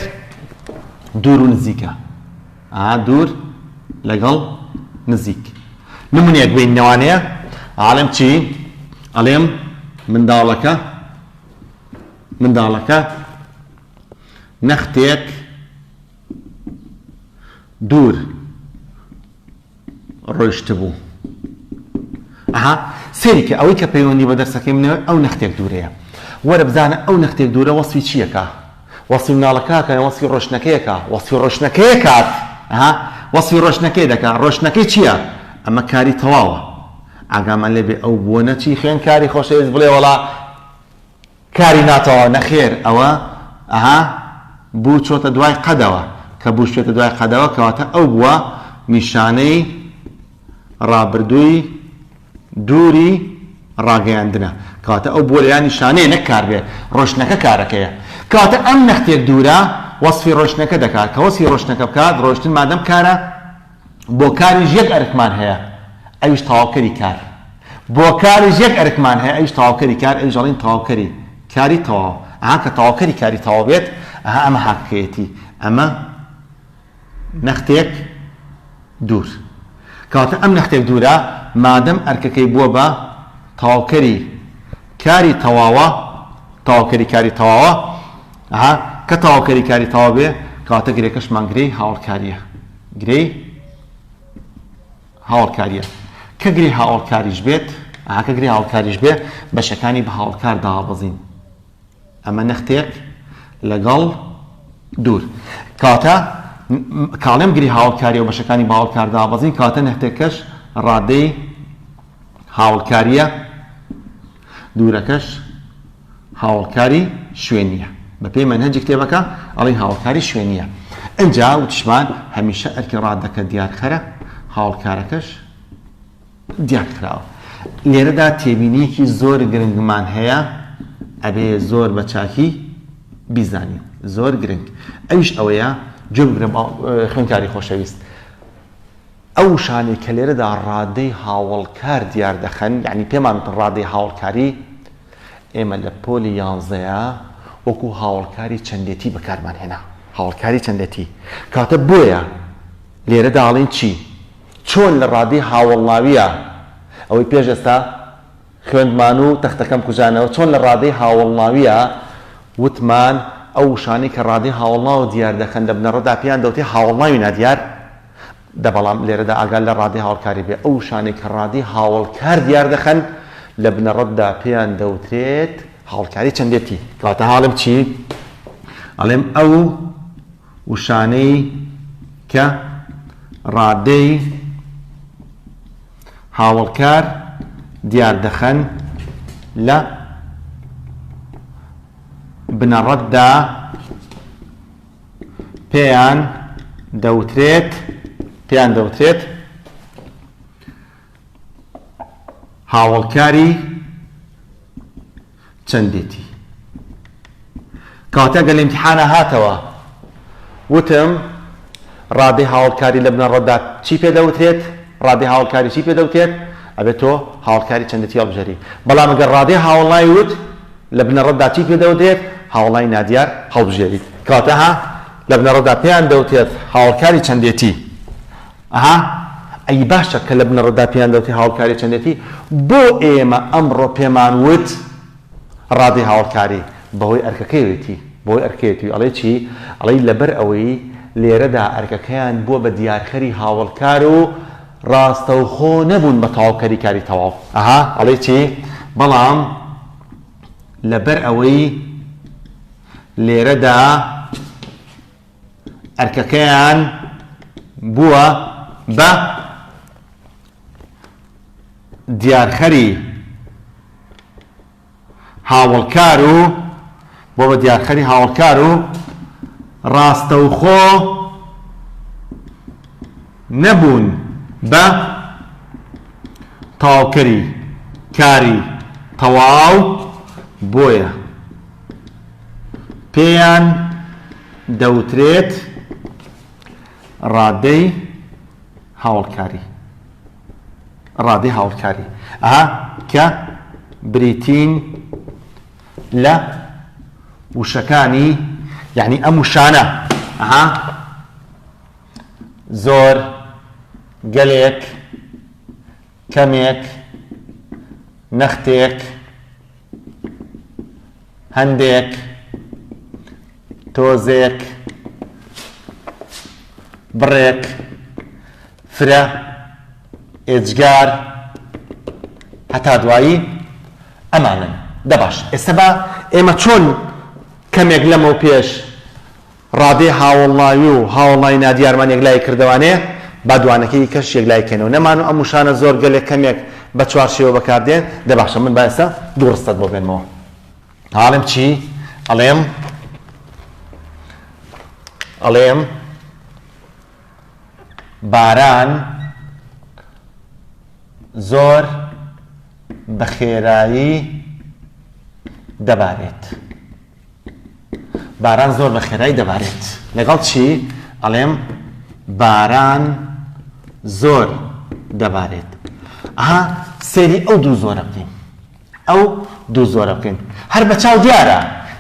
دوور و نزیکە ئا دوور لەگەڵ نزیک نمونەیەک بین نەوانەیە ئاڵێم چی ئەڵێم منداڵەکە منداڵەکە نەختێک دوور ڕۆیشتبوو ئەها سەیری کە ئەوەی کە پەیوەندی بە دەرسەکەی منەوە ئەو نەختێک دوورەیە وەرە بزانە ئەو نەختێک دوورە وەسفی چییەکە وەسفی مناڵەکەکە یان وەسفی ڕۆشنەکەیەکە وەسفی ڕۆشنەکەیە کات ئەها وەسفی ڕۆشنەکەی دەکا ڕۆشنەکەی چییە ئەمە کاری تەواوە ئاگامان لێ بێ ئەو بۆ نەچی خوێندکاری خۆشەویست بڵێ وەڵا کاری ناتەواو نەخێر ئەوە ئەها بوو چۆتە دوای قەدەوە کە بوو شتێتە دوای قەدەوە کەواتە ئەو بووە نیشانەی ڕابردووی دووری ڕاگەیاندنە کەواتە ئەو بووە لەیا نیشانەیە نەک کار بێ ڕۆشتنەکە کارەکەیە کەواتە ئەم نەختێک دوورە وەسفی ڕۆشتنەکە دەکات کە وەسفی ڕۆشتنەکە بکات ڕۆشتن مادەم کارە بۆ کاریش یەک ئەرکمان هەیە ئەویش تەواوکەری کار بۆ کاریش یەک ئەرکمان هەیە ئەویش تەواوکەری کار ئەویش ئەڵێین تەواوکەری کاری تەواو ئەها کە تەواوکەری کاری تەواو بێت ئەها ئەمە هاکەکەیەتی ئەمە نەختێک دوور کەواتە ئەم نەختێک دوورە مادەم ئەرکەکەی بووە بە تەواوکەری کاری تەواوە تەواوکەری کاری تەواوە ئەها کە تەواوکەری کاری تەواو بێ کەواتە گرێکەشمان گرێی هاوڵکاریە گرێی هاوڵکاریە کە گرێ هاوڵکاریش بێت ئەها کە گرێ هاوڵکاریش بێ بەشەکانی بە هاوڵکار دابەزین ئەمە نەختێک لەگەڵ دوور کەواتە کاڵێم گری هاوڵکاری و بەشەکانی بە هاوڵکار دابەزین کەواتە نەختێکەش ڕادەی هاوڵکاریە دوورەکەش هاوڵکاری شوێنیە بەپێی مەنهەجی کتێبەکە ئەڵێن هاوڵکاری شوێنیە ئنجا وتیشمان هەمیشە ئەرکی ڕادەکە دیارخەرە هاوڵکارەکەش دیارخراوە. لێرەدا تێبینیەکی زۆر گرنگمان هەیە ئەبێ زۆر بە چاکی بیزانین زۆر گرنگ ئەویش ئەوەیە گوێ بگرە خوێندکاری خۆشەویست ئەو وشانەی کە لێرەدا ڕادەی هاوەڵکار دیار دەخەن یعنی پێمان وتن ڕادەی هاوەڵکاری ئێمە لە پۆلی یانزەیە وەکو هاوەڵکاری چەندێتی بەکارمان هێنا هاوەڵکاری چەندێتی کاتە بۆیە لێرەدا ئەڵێین چی چۆن لە ڕادەی هاوەڵناوییە ئەوەی پێش ئێستا خوێندمان و تەختەکەم کوژانەوە چۆن لە ڕادەی هاوەڵناوییە وتمان ئەو وشانەی کە ڕادەی هاوەڵناو دیار دەخەن لە بنەڕەتدا پێیان دەوترێ هاوەڵناوی نادیار دە بەڵام لێرەدا ئاگات لە ڕادەی هاوەڵکاری بێ ئەو وشانەی کە ڕادەی هاوەڵکار دیار دەخەن لە بنەڕەتدا پێیان دەوترێت هاوەڵکاری چەندێتی کەواتە هاڵێم چی ئەڵێم ئەو وشانەی کە ڕادەی هاوەڵکار دیار دەخەن لە بنەڕەتدا پێیان دەوترێت پێیان دەوترێت هاوەڵکاری چەندێتی کەواتە گەر لە ئیمتیحانا هاتەوە وتم ڕادەی هاوەڵکاری لە بنەڕەتدا چی پێ دەوترێت ڕادەی هاوەڵکاری چی پێ دەوترێت ئەبێت تۆ هاوەڵکاری چەندێتی هەڵبژێری بەڵام گەر ڕادەی هاوەڵناوی وت لە بنەڕەتدا چی پێ دەوترێت هاوەڵناوی نادیار هەڵبژێریت کەواتە ها لە بنەڕەتدا پێیان دەوترێت هاوەڵکاری چەندێتی ئەها ئەی باشە کە لە بنەڕەتدا پێیان دەوترێ هاوڵکاری چەندێتی، بۆ ئێمە ئەمڕۆ پێمان وت ڕادەی هاوڵکاری بەهۆی ئەرکەکەیەتی، بەهۆی ئەرکەیەتی، ئەڵێی چی؟ ئەڵێی لەبەر ئەوەی لێرەدا ئەرکەکەیان بووە بە دیارخەری هاوڵکار و ڕاستەوخۆ نەبوون بە تەواوکەری کاری تەواو. ئەها ئەڵێی چی؟ بەڵام لەبەر ئەوەی لێرەدا. ئەرکەکەیان بووە بە دیارخەری هاوەڵکار و بۆ بە دیارخەری هاوەڵکار و ڕاستەوخۆ نەبوون بە تەواوکەری کاری تەواو بۆیە پێیان دەوترێت ڕادەی هاوەڵکاری ڕادەی هاوەڵکاری ئەها کە بریتین لە وشەکانی یعنی ئەم وشانە ئەها زۆر گەلێک کەمێک نەختێک هەندێک، تۆزێک، بڕێک، فرە، ئێجگار، هەتا دوایی، ئەمانەن. دە باش ئێستا با ئێمە چۆن کەمێک لەمەو پێش ڕادەی هاوەڵناوی و هاوەڵناوی نادیارمان یەکلایی کردەوانێ، با دوانەکەی کەش یەکلایی کەینەوە. نەمان و ئەم وشانە زۆر گەلێک کەمێک بە چوارچێوە بەکار دێن. دە باشە من با ئێستا دوو ڕستەت بۆ بێنمەوە. ئەڵێم چی؟ ئەڵێم ئەڵێم باران زۆر بە خێرایی دەبارێت. باران زۆر بە خێرای دەبارێت. لەگەڵ چی؟ ئەڵێم باران زۆر دەبارێت. ئەها سەیری ئەو دوو زۆرە بکەین. ئەو دوو زۆرە بکەین. هەر بە چاو دیارە.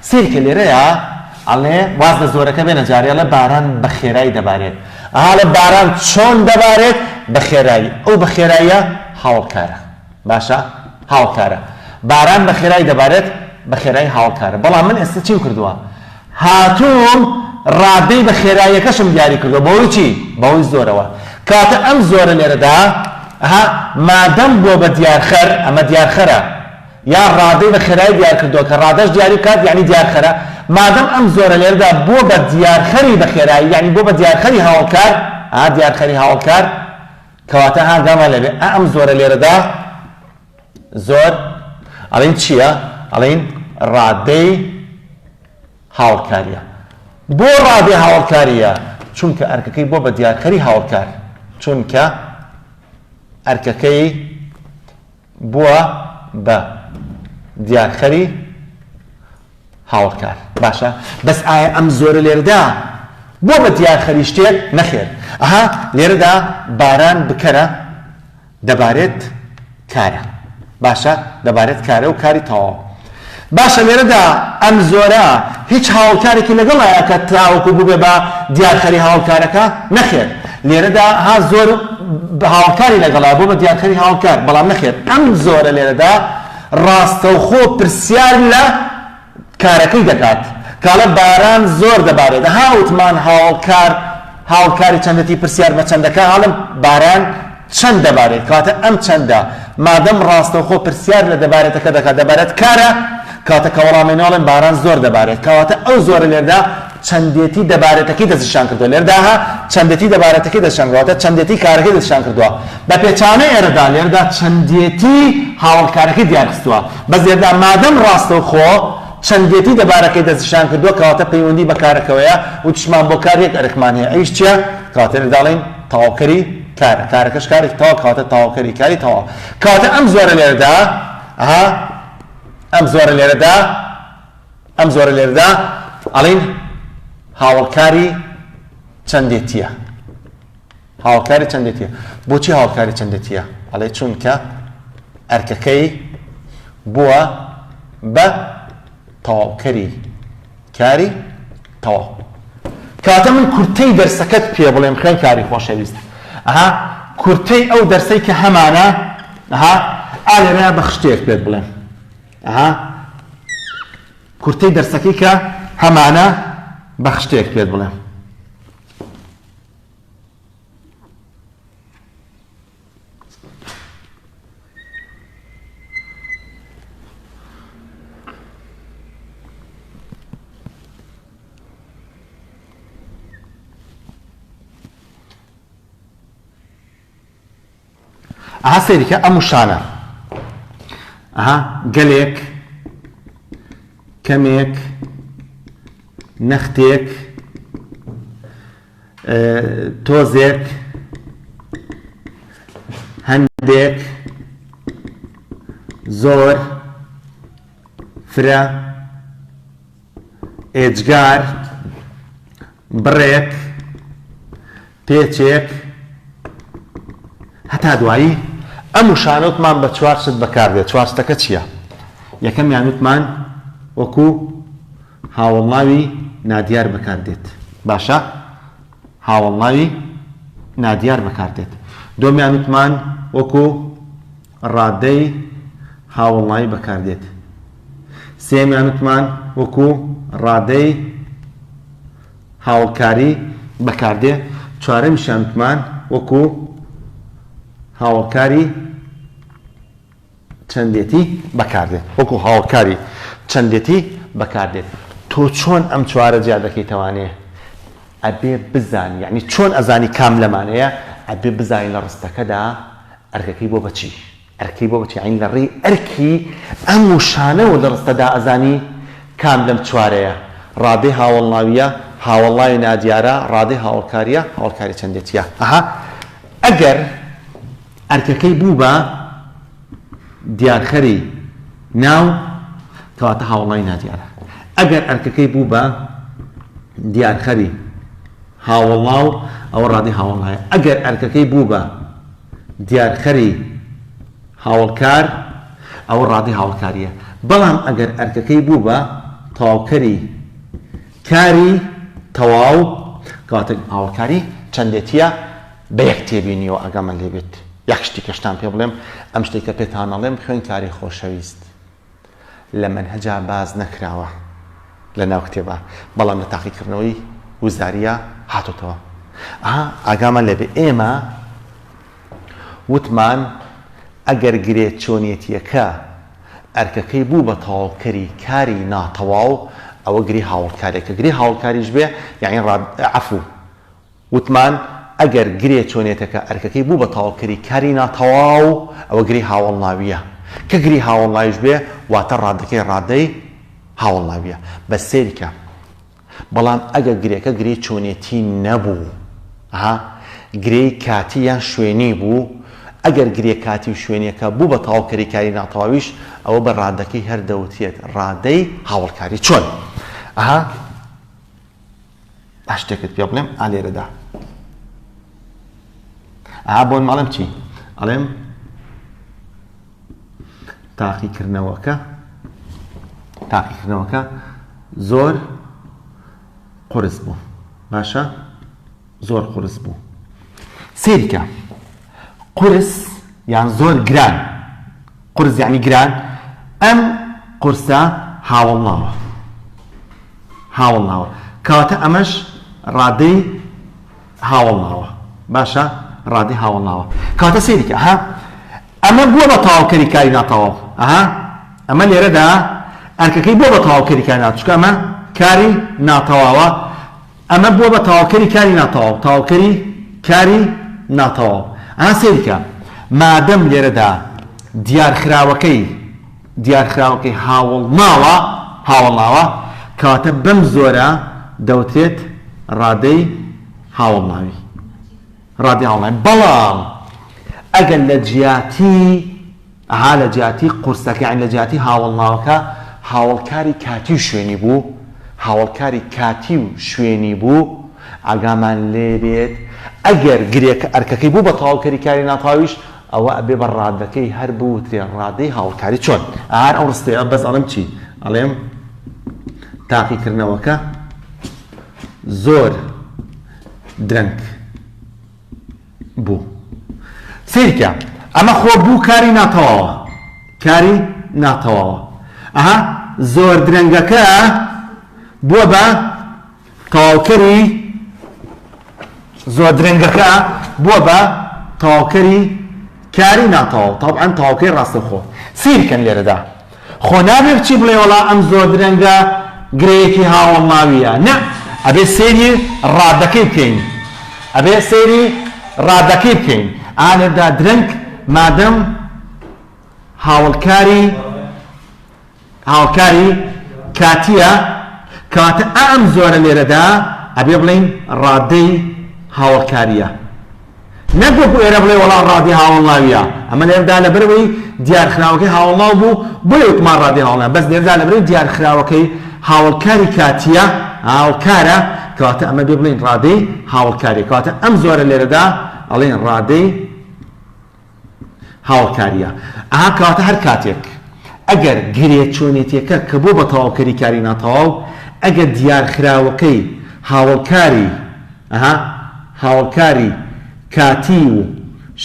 سەیری کە لێرەیە ئەڵێ واز لە زۆرەکە بێنە جارێ ئەڵێ باران بە خێرای دەبارێت. ئەها ئەڵێ باران چۆن دەبارێت؟ بە خێرایی. ئەو بە خێراییە هاوڵکارە. باشە هاوکارە باران بە خێرای دەبارێت بە خێرای هاوکارە بەڵام من ئێستا چیم کردووە هاتووم ڕادەی بە خێراییەکەشم دیاری کردووە بەهۆی چی بەهۆی زۆرەوە کاتە ئەم زۆرە لێرەدا ها مادەم بووە بە دیارخەر ئەمە دیارخەرە یا ڕادەی بە خێرایی دیار کردووە کە ڕادەش دیاری بکات یعنی دیارخەرە مادەم ئەم زۆرە لێرەدا بووە بە دیارخەری بە خێرایی یعنی بووە بە دیارخەری هاوڵکار ها دیارخەری هاوڵکار کەواتە ها گامان لێ بێ ئا ئەم زۆرە لێرەدا زۆر ئەڵێین چییە؟ ئەڵێین ڕادەی هاوڵکارییە. بۆ ڕادەی هاوڵکارییە؟ چونکە ئەرکەکەی بۆ بە دیارخەری هاوڵکار. چونکە ئەرکەکەی. بووە بە دیارخەری هاوڵکار. باشە بەس ئایا ئەم زۆرە لێرەدا بووە بە دیارخەری شتێک؟ نەخێر. ئەها لێرەدا باران بکەرە دەبارێت کارە. باشە دەبارێت کارە و کاری تەواو. باشە لێرەدا ئەم زۆرە هیچ هاوڵکارێکی لەگەڵایە کە تاوەکو ببێ بە دیارخەری هاوڵکارەکە؟ نەخێر. لێرەدا ها زۆر هاوڵکاری لەگەڵایە بۆ بە دیارخەری هاوڵکار بەڵام نەخێر ئەم زۆرە لێرەدا ڕاستەوخۆ پرسیار لە کارەکەی دەکات کاڵە باران زۆر دەبارێت ها وتمان هاوڵکار هاوڵکاری چەندەتی پرسیار بە چەندەکە هەڵم باران چەند دەبارێت کەواتە ئەم چەندە مادەم ڕاستەوخۆ پرسیار لە دەبارێتەکە دەکات دەبارێت کارە کەواتە کە وەڵامی ناڵێن باران زۆر دەبارێت کەواتە ئەو زۆرە لێردا چەندێتی دەبارێتەکەی دەستنیشان کردووە لێردا ها چەندێتی دەبارێتەکەی دەستنیشان کردووە واتە چەندێتی کارەکەی دەستنیشان کردووە بە پێچەوانەی ئێرەدا لێردا چەندێتی هاوەڵکارەکەی دیارخستووە بەس لێردا مادەم ڕاستەوخۆ چەندێتی دەبارەکەی دەستنیشان کردووە کەواتە پەیوەندی بە کارەکەوەیە وتیشمان بۆ کار یەک ئەرکمان هەیە ئەویش چییە کەواتە لێردا ئەڵێین تەواوکەری کارە کارەکەش کارێکی تەواو کەواتە تەواوکەری کاری تەواو کەواتە ئەم زۆرە لێرەدا ئەها ئەم زۆرە لێرەدا ئەم زۆرە لێرەدا ئەڵێین هاوەڵکاری چەندێتیە هاوڵکاری چەندێتیە بۆچی هاوڵکاری چەندێتیە ئەڵێ چونکە ئەرکەکەی بووە بە تەواوکەری کاری تەواو کاتە من کورتەی دەرسەکەت پێ بڵێم خوێنکاری خۆشەویست ئەها کورتەی ئەو دەرسەی کە هەمانە ئەها ئالێرە بە خشتەیەک پێت بڵێم ئەها کورتەی دەرسەکەی کە هەمانە بە خشتەیەک پێت بڵێم ئەها سەیریکە ئەم وشانە ئەها گەلێک کەمێک نەختێک تۆزێک، هەندێک، زۆر، فرە، ئێجگار، بڕێک، پێچێک، هەتا دوایی، ئەم وشانە وتمان بە چوار شت بەکاردێت، چوار شتەکە چییە؟ یەکەمیان وتمان وەکو هاوەڵناوی نادیار بەکاردێت. باشە هاوەڵناوی نادیار بەکاردێت. دووەمیان وتمان وەکو ڕادەی هاوەڵناوی بەکاردێت. سێیەمیان وتمان وەکو ڕادەی هاوەڵکاری بەکاردێ. چوارەمیشیان وتمان وەکو هاوەڵکاری چەندێتی بەکاردێت وەکو هاوکاری چەندێتی بەکاردێت تۆ چۆن ئەم چوارە جیا دەکەیتەوانێ ئەبێ بزانی یعنی چۆن ئەزانی کام لەمانەیە ئەبێ بزانی لە ڕستەکەدا ئەرکەکەی بۆ بەچی ئەرکەی بۆ بەچی یعنی لە ڕێی ئەرکی ئەم وشانەوە لە ڕستەدا ئەزانی کام لەم چوارەیە ڕادەی هاوەڵناویە هاوەڵناوی نادیارە ڕادەی هاوەڵکاریە هاوەڵکاری چەندێتیە ئەها ئەگەر ئەرکەکەی بوو بە دیارخەری ناو، کەواتە هاوەڵناوی نادیارە. ئەگەر ئەرکەکەی بوو بە دیارخەری هاوەڵناو، ئەوە ڕادەی هاوەڵناویە. ئەگەر ئەرکەکەی بوو بە دیارخەری هاوەڵکار، ئەوە ڕادەی هاوەڵکارییە. بەڵام ئەگەر ئەرکەکەی بوو بە تەواوکەری کاری تەواو، کەواتە هاوەڵکاری چەندێتییە؟ بە یەک تێبینیەوە ئاگامان لێ بێت یەک شتی کەشتان پێ بڵێم ئەم شتێک کە پێتان ئەڵێم خوێنکاری خۆشەویست لە مەنهەجا باز نەکراوە لە ناو کتێبا بەڵام لە تاقیکردنەوەی وزاریە هاتۆتەوە ئەها ئاگامان لێ بێ ئێمە وتمان ئەگەر گرێ چۆنیەتیەکە ئەرکەکەی بوو بە تەواوکەری کاری ناتەواو ئەوە گری هاوڵکارێکە گری هاوڵکاریش بێ یعنی عەفو وتمان ئەگەر گرێ چۆنێتەکە ئەرکەکەی بوو بە تەواوکەری کاری ناتەواو، ئەوە گرێی هاوەڵناوییە. کە گرێی هاوەڵناویش بێ، واتە ڕادەکەی ڕادەی هاوەڵناوییە. بەس سەیری کە. بەڵام ئەگەر گرێکە گرێی چۆنێتی نەبوو، ئەها، گرێی کاتی یان شوێنی بوو، ئەگەر گرێ کاتی و شوێنیەکە بوو بە تەواوکەری کاری ناتەواویش ئەوە بە ڕادەکەی هەر دەوترێت ڕادەی هاوەڵکاری. چۆن؟ ئەها با شتێکت پێ بڵێم ئا لێرەدا ئەها بۆن ئەڵێم چی؟ ئەڵێم تاقیکردنەوەکە تاقیکردنەوەکە زۆر قورس بوو باشە زۆر قورس بوو سەیرکە قورس یان زۆر گران قورس یعنی گران ئەم قورسە هاوەڵناوە هاوەڵناوە کەواتە ئەمەش ڕادەی هاوەڵناوە باشە ڕادەی هاوەڵناوە کەواتە سەیرکە ها ئەمە بووە بە تەواوکەری کاری ناتەواو ئەها ئەمە لێرەدا ئەرکەکەی بووە بە تەواوکەری کاری ناتەواو چونکە ئەمە کاری ناتەواوە ئەمە بووە بە تەواوکەری کاری ناتەواو تەواوکەری کاری ناتەواو ئەها سەیرکە مادەم لێرەدا دیارخراوەکەی دیارخراوەکەی هاوەڵناوە هاوەڵناوە کەواتە بەم زۆرە دەوترێت ڕادەی هاوەڵناوی ڕادەی هاوەڵناوی بەڵام ئەگەر لە جیاتی ئەها لە جیاتی قورسەکە یانی لە جیاتی هاوەڵناوەکە هاوەڵکاری کاتی و شوێنی بوو هاوەڵکاری کاتی و شوێنی بوو ئاگامان لێ بێت ئەگەر گرێکە ئەرکەکەی بوو بە تەواوکەری کاری ناتەواویش ئەوە ئەبێ بە ڕادەکەی هەر بوترێ ڕادەی هاوەڵکاری چۆن ئەها ئەو ڕستەیە بەس ئەڵێم چی ئەڵێم تاقیکردنەوەکە زۆر درەنگ بوو سەیرکە ئەمە خۆ بوو کاری ناتەواوە کاری ناتەواوە ئەها زۆر درەنگەکە بووە بە تەواوکەری زۆر درەنگەکە بووە بە تەواوکەری کاری ناتەواو تەبعەن تەواوکەی ڕاستەوخۆ سەیرکەن لێرەدا خۆ نابێ بچی بڵێ وەڵا ئەم زۆر درەنگە گرێیەکی هاوەڵناوییە نا ئەبێ سەیری ڕادەکەی بکەین ئەبێ سەیری ڕادەکەی بکەین ئا لێردا درەنگ مادەم هاوەڵکاری هاوکاری کاتییە کەواتە ئا ئەم زۆرە لێرەدا ئەبێ بڵێین ڕادەی هاوەڵکارییە نەک وەکو ئێرە بڵێ وەڵا ڕادی هاوەڵناویە ئەمە لێرەدا لەبەرئەوەی دیارخراوەکەی هاوەڵناو بوو بۆیە وتمان ڕادی هاوەڵناو بەس لێرەدا لەبەرئەوەی دیارخراوەکەی هاوەڵکاری کاتیە هاوەڵکارە کەواتە ئەمە بێ بڵێین ڕادەی هاوەڵکاریە کەواتە ئەم زۆرە لێرەدا ئەڵێن ڕادەی هاوەڵکاریە ئەها کەواتە هەر کاتێک ئەگەر گرێ چۆنێتیەکە کە بۆ بە تەواوکەری کاری ناتەواو ئەگەر دیارخراوەکەی هاوەڵکاری ئەها هاوەڵکاری کاتی و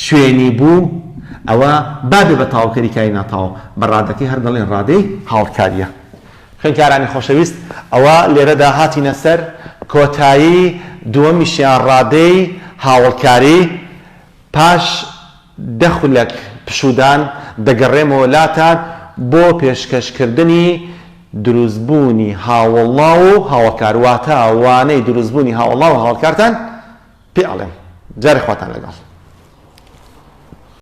شوێنی بوو ئەوە با بێ بە تەواوکەری کاری ناتەواو بە ڕادەکەی هەر دەڵێن ڕادەی هاوەڵکاریە. خوێندکارانی خۆشەویست ئەوە لێرەدا هاتینە سەر کۆتایی دووەمیشیان ڕادەی هاوەڵکاری پاش دە خولەک پشوودان دەگەڕێمەوە لاتان بۆ پێشکەشکردنی دروستبوونی هاوەڵناو و هاوەڵکار واتە وانەی دروستبوونی هاوەڵناو و هاوەڵکارتان پێ ئەڵێم. جارێ خواتان لەگەڵ.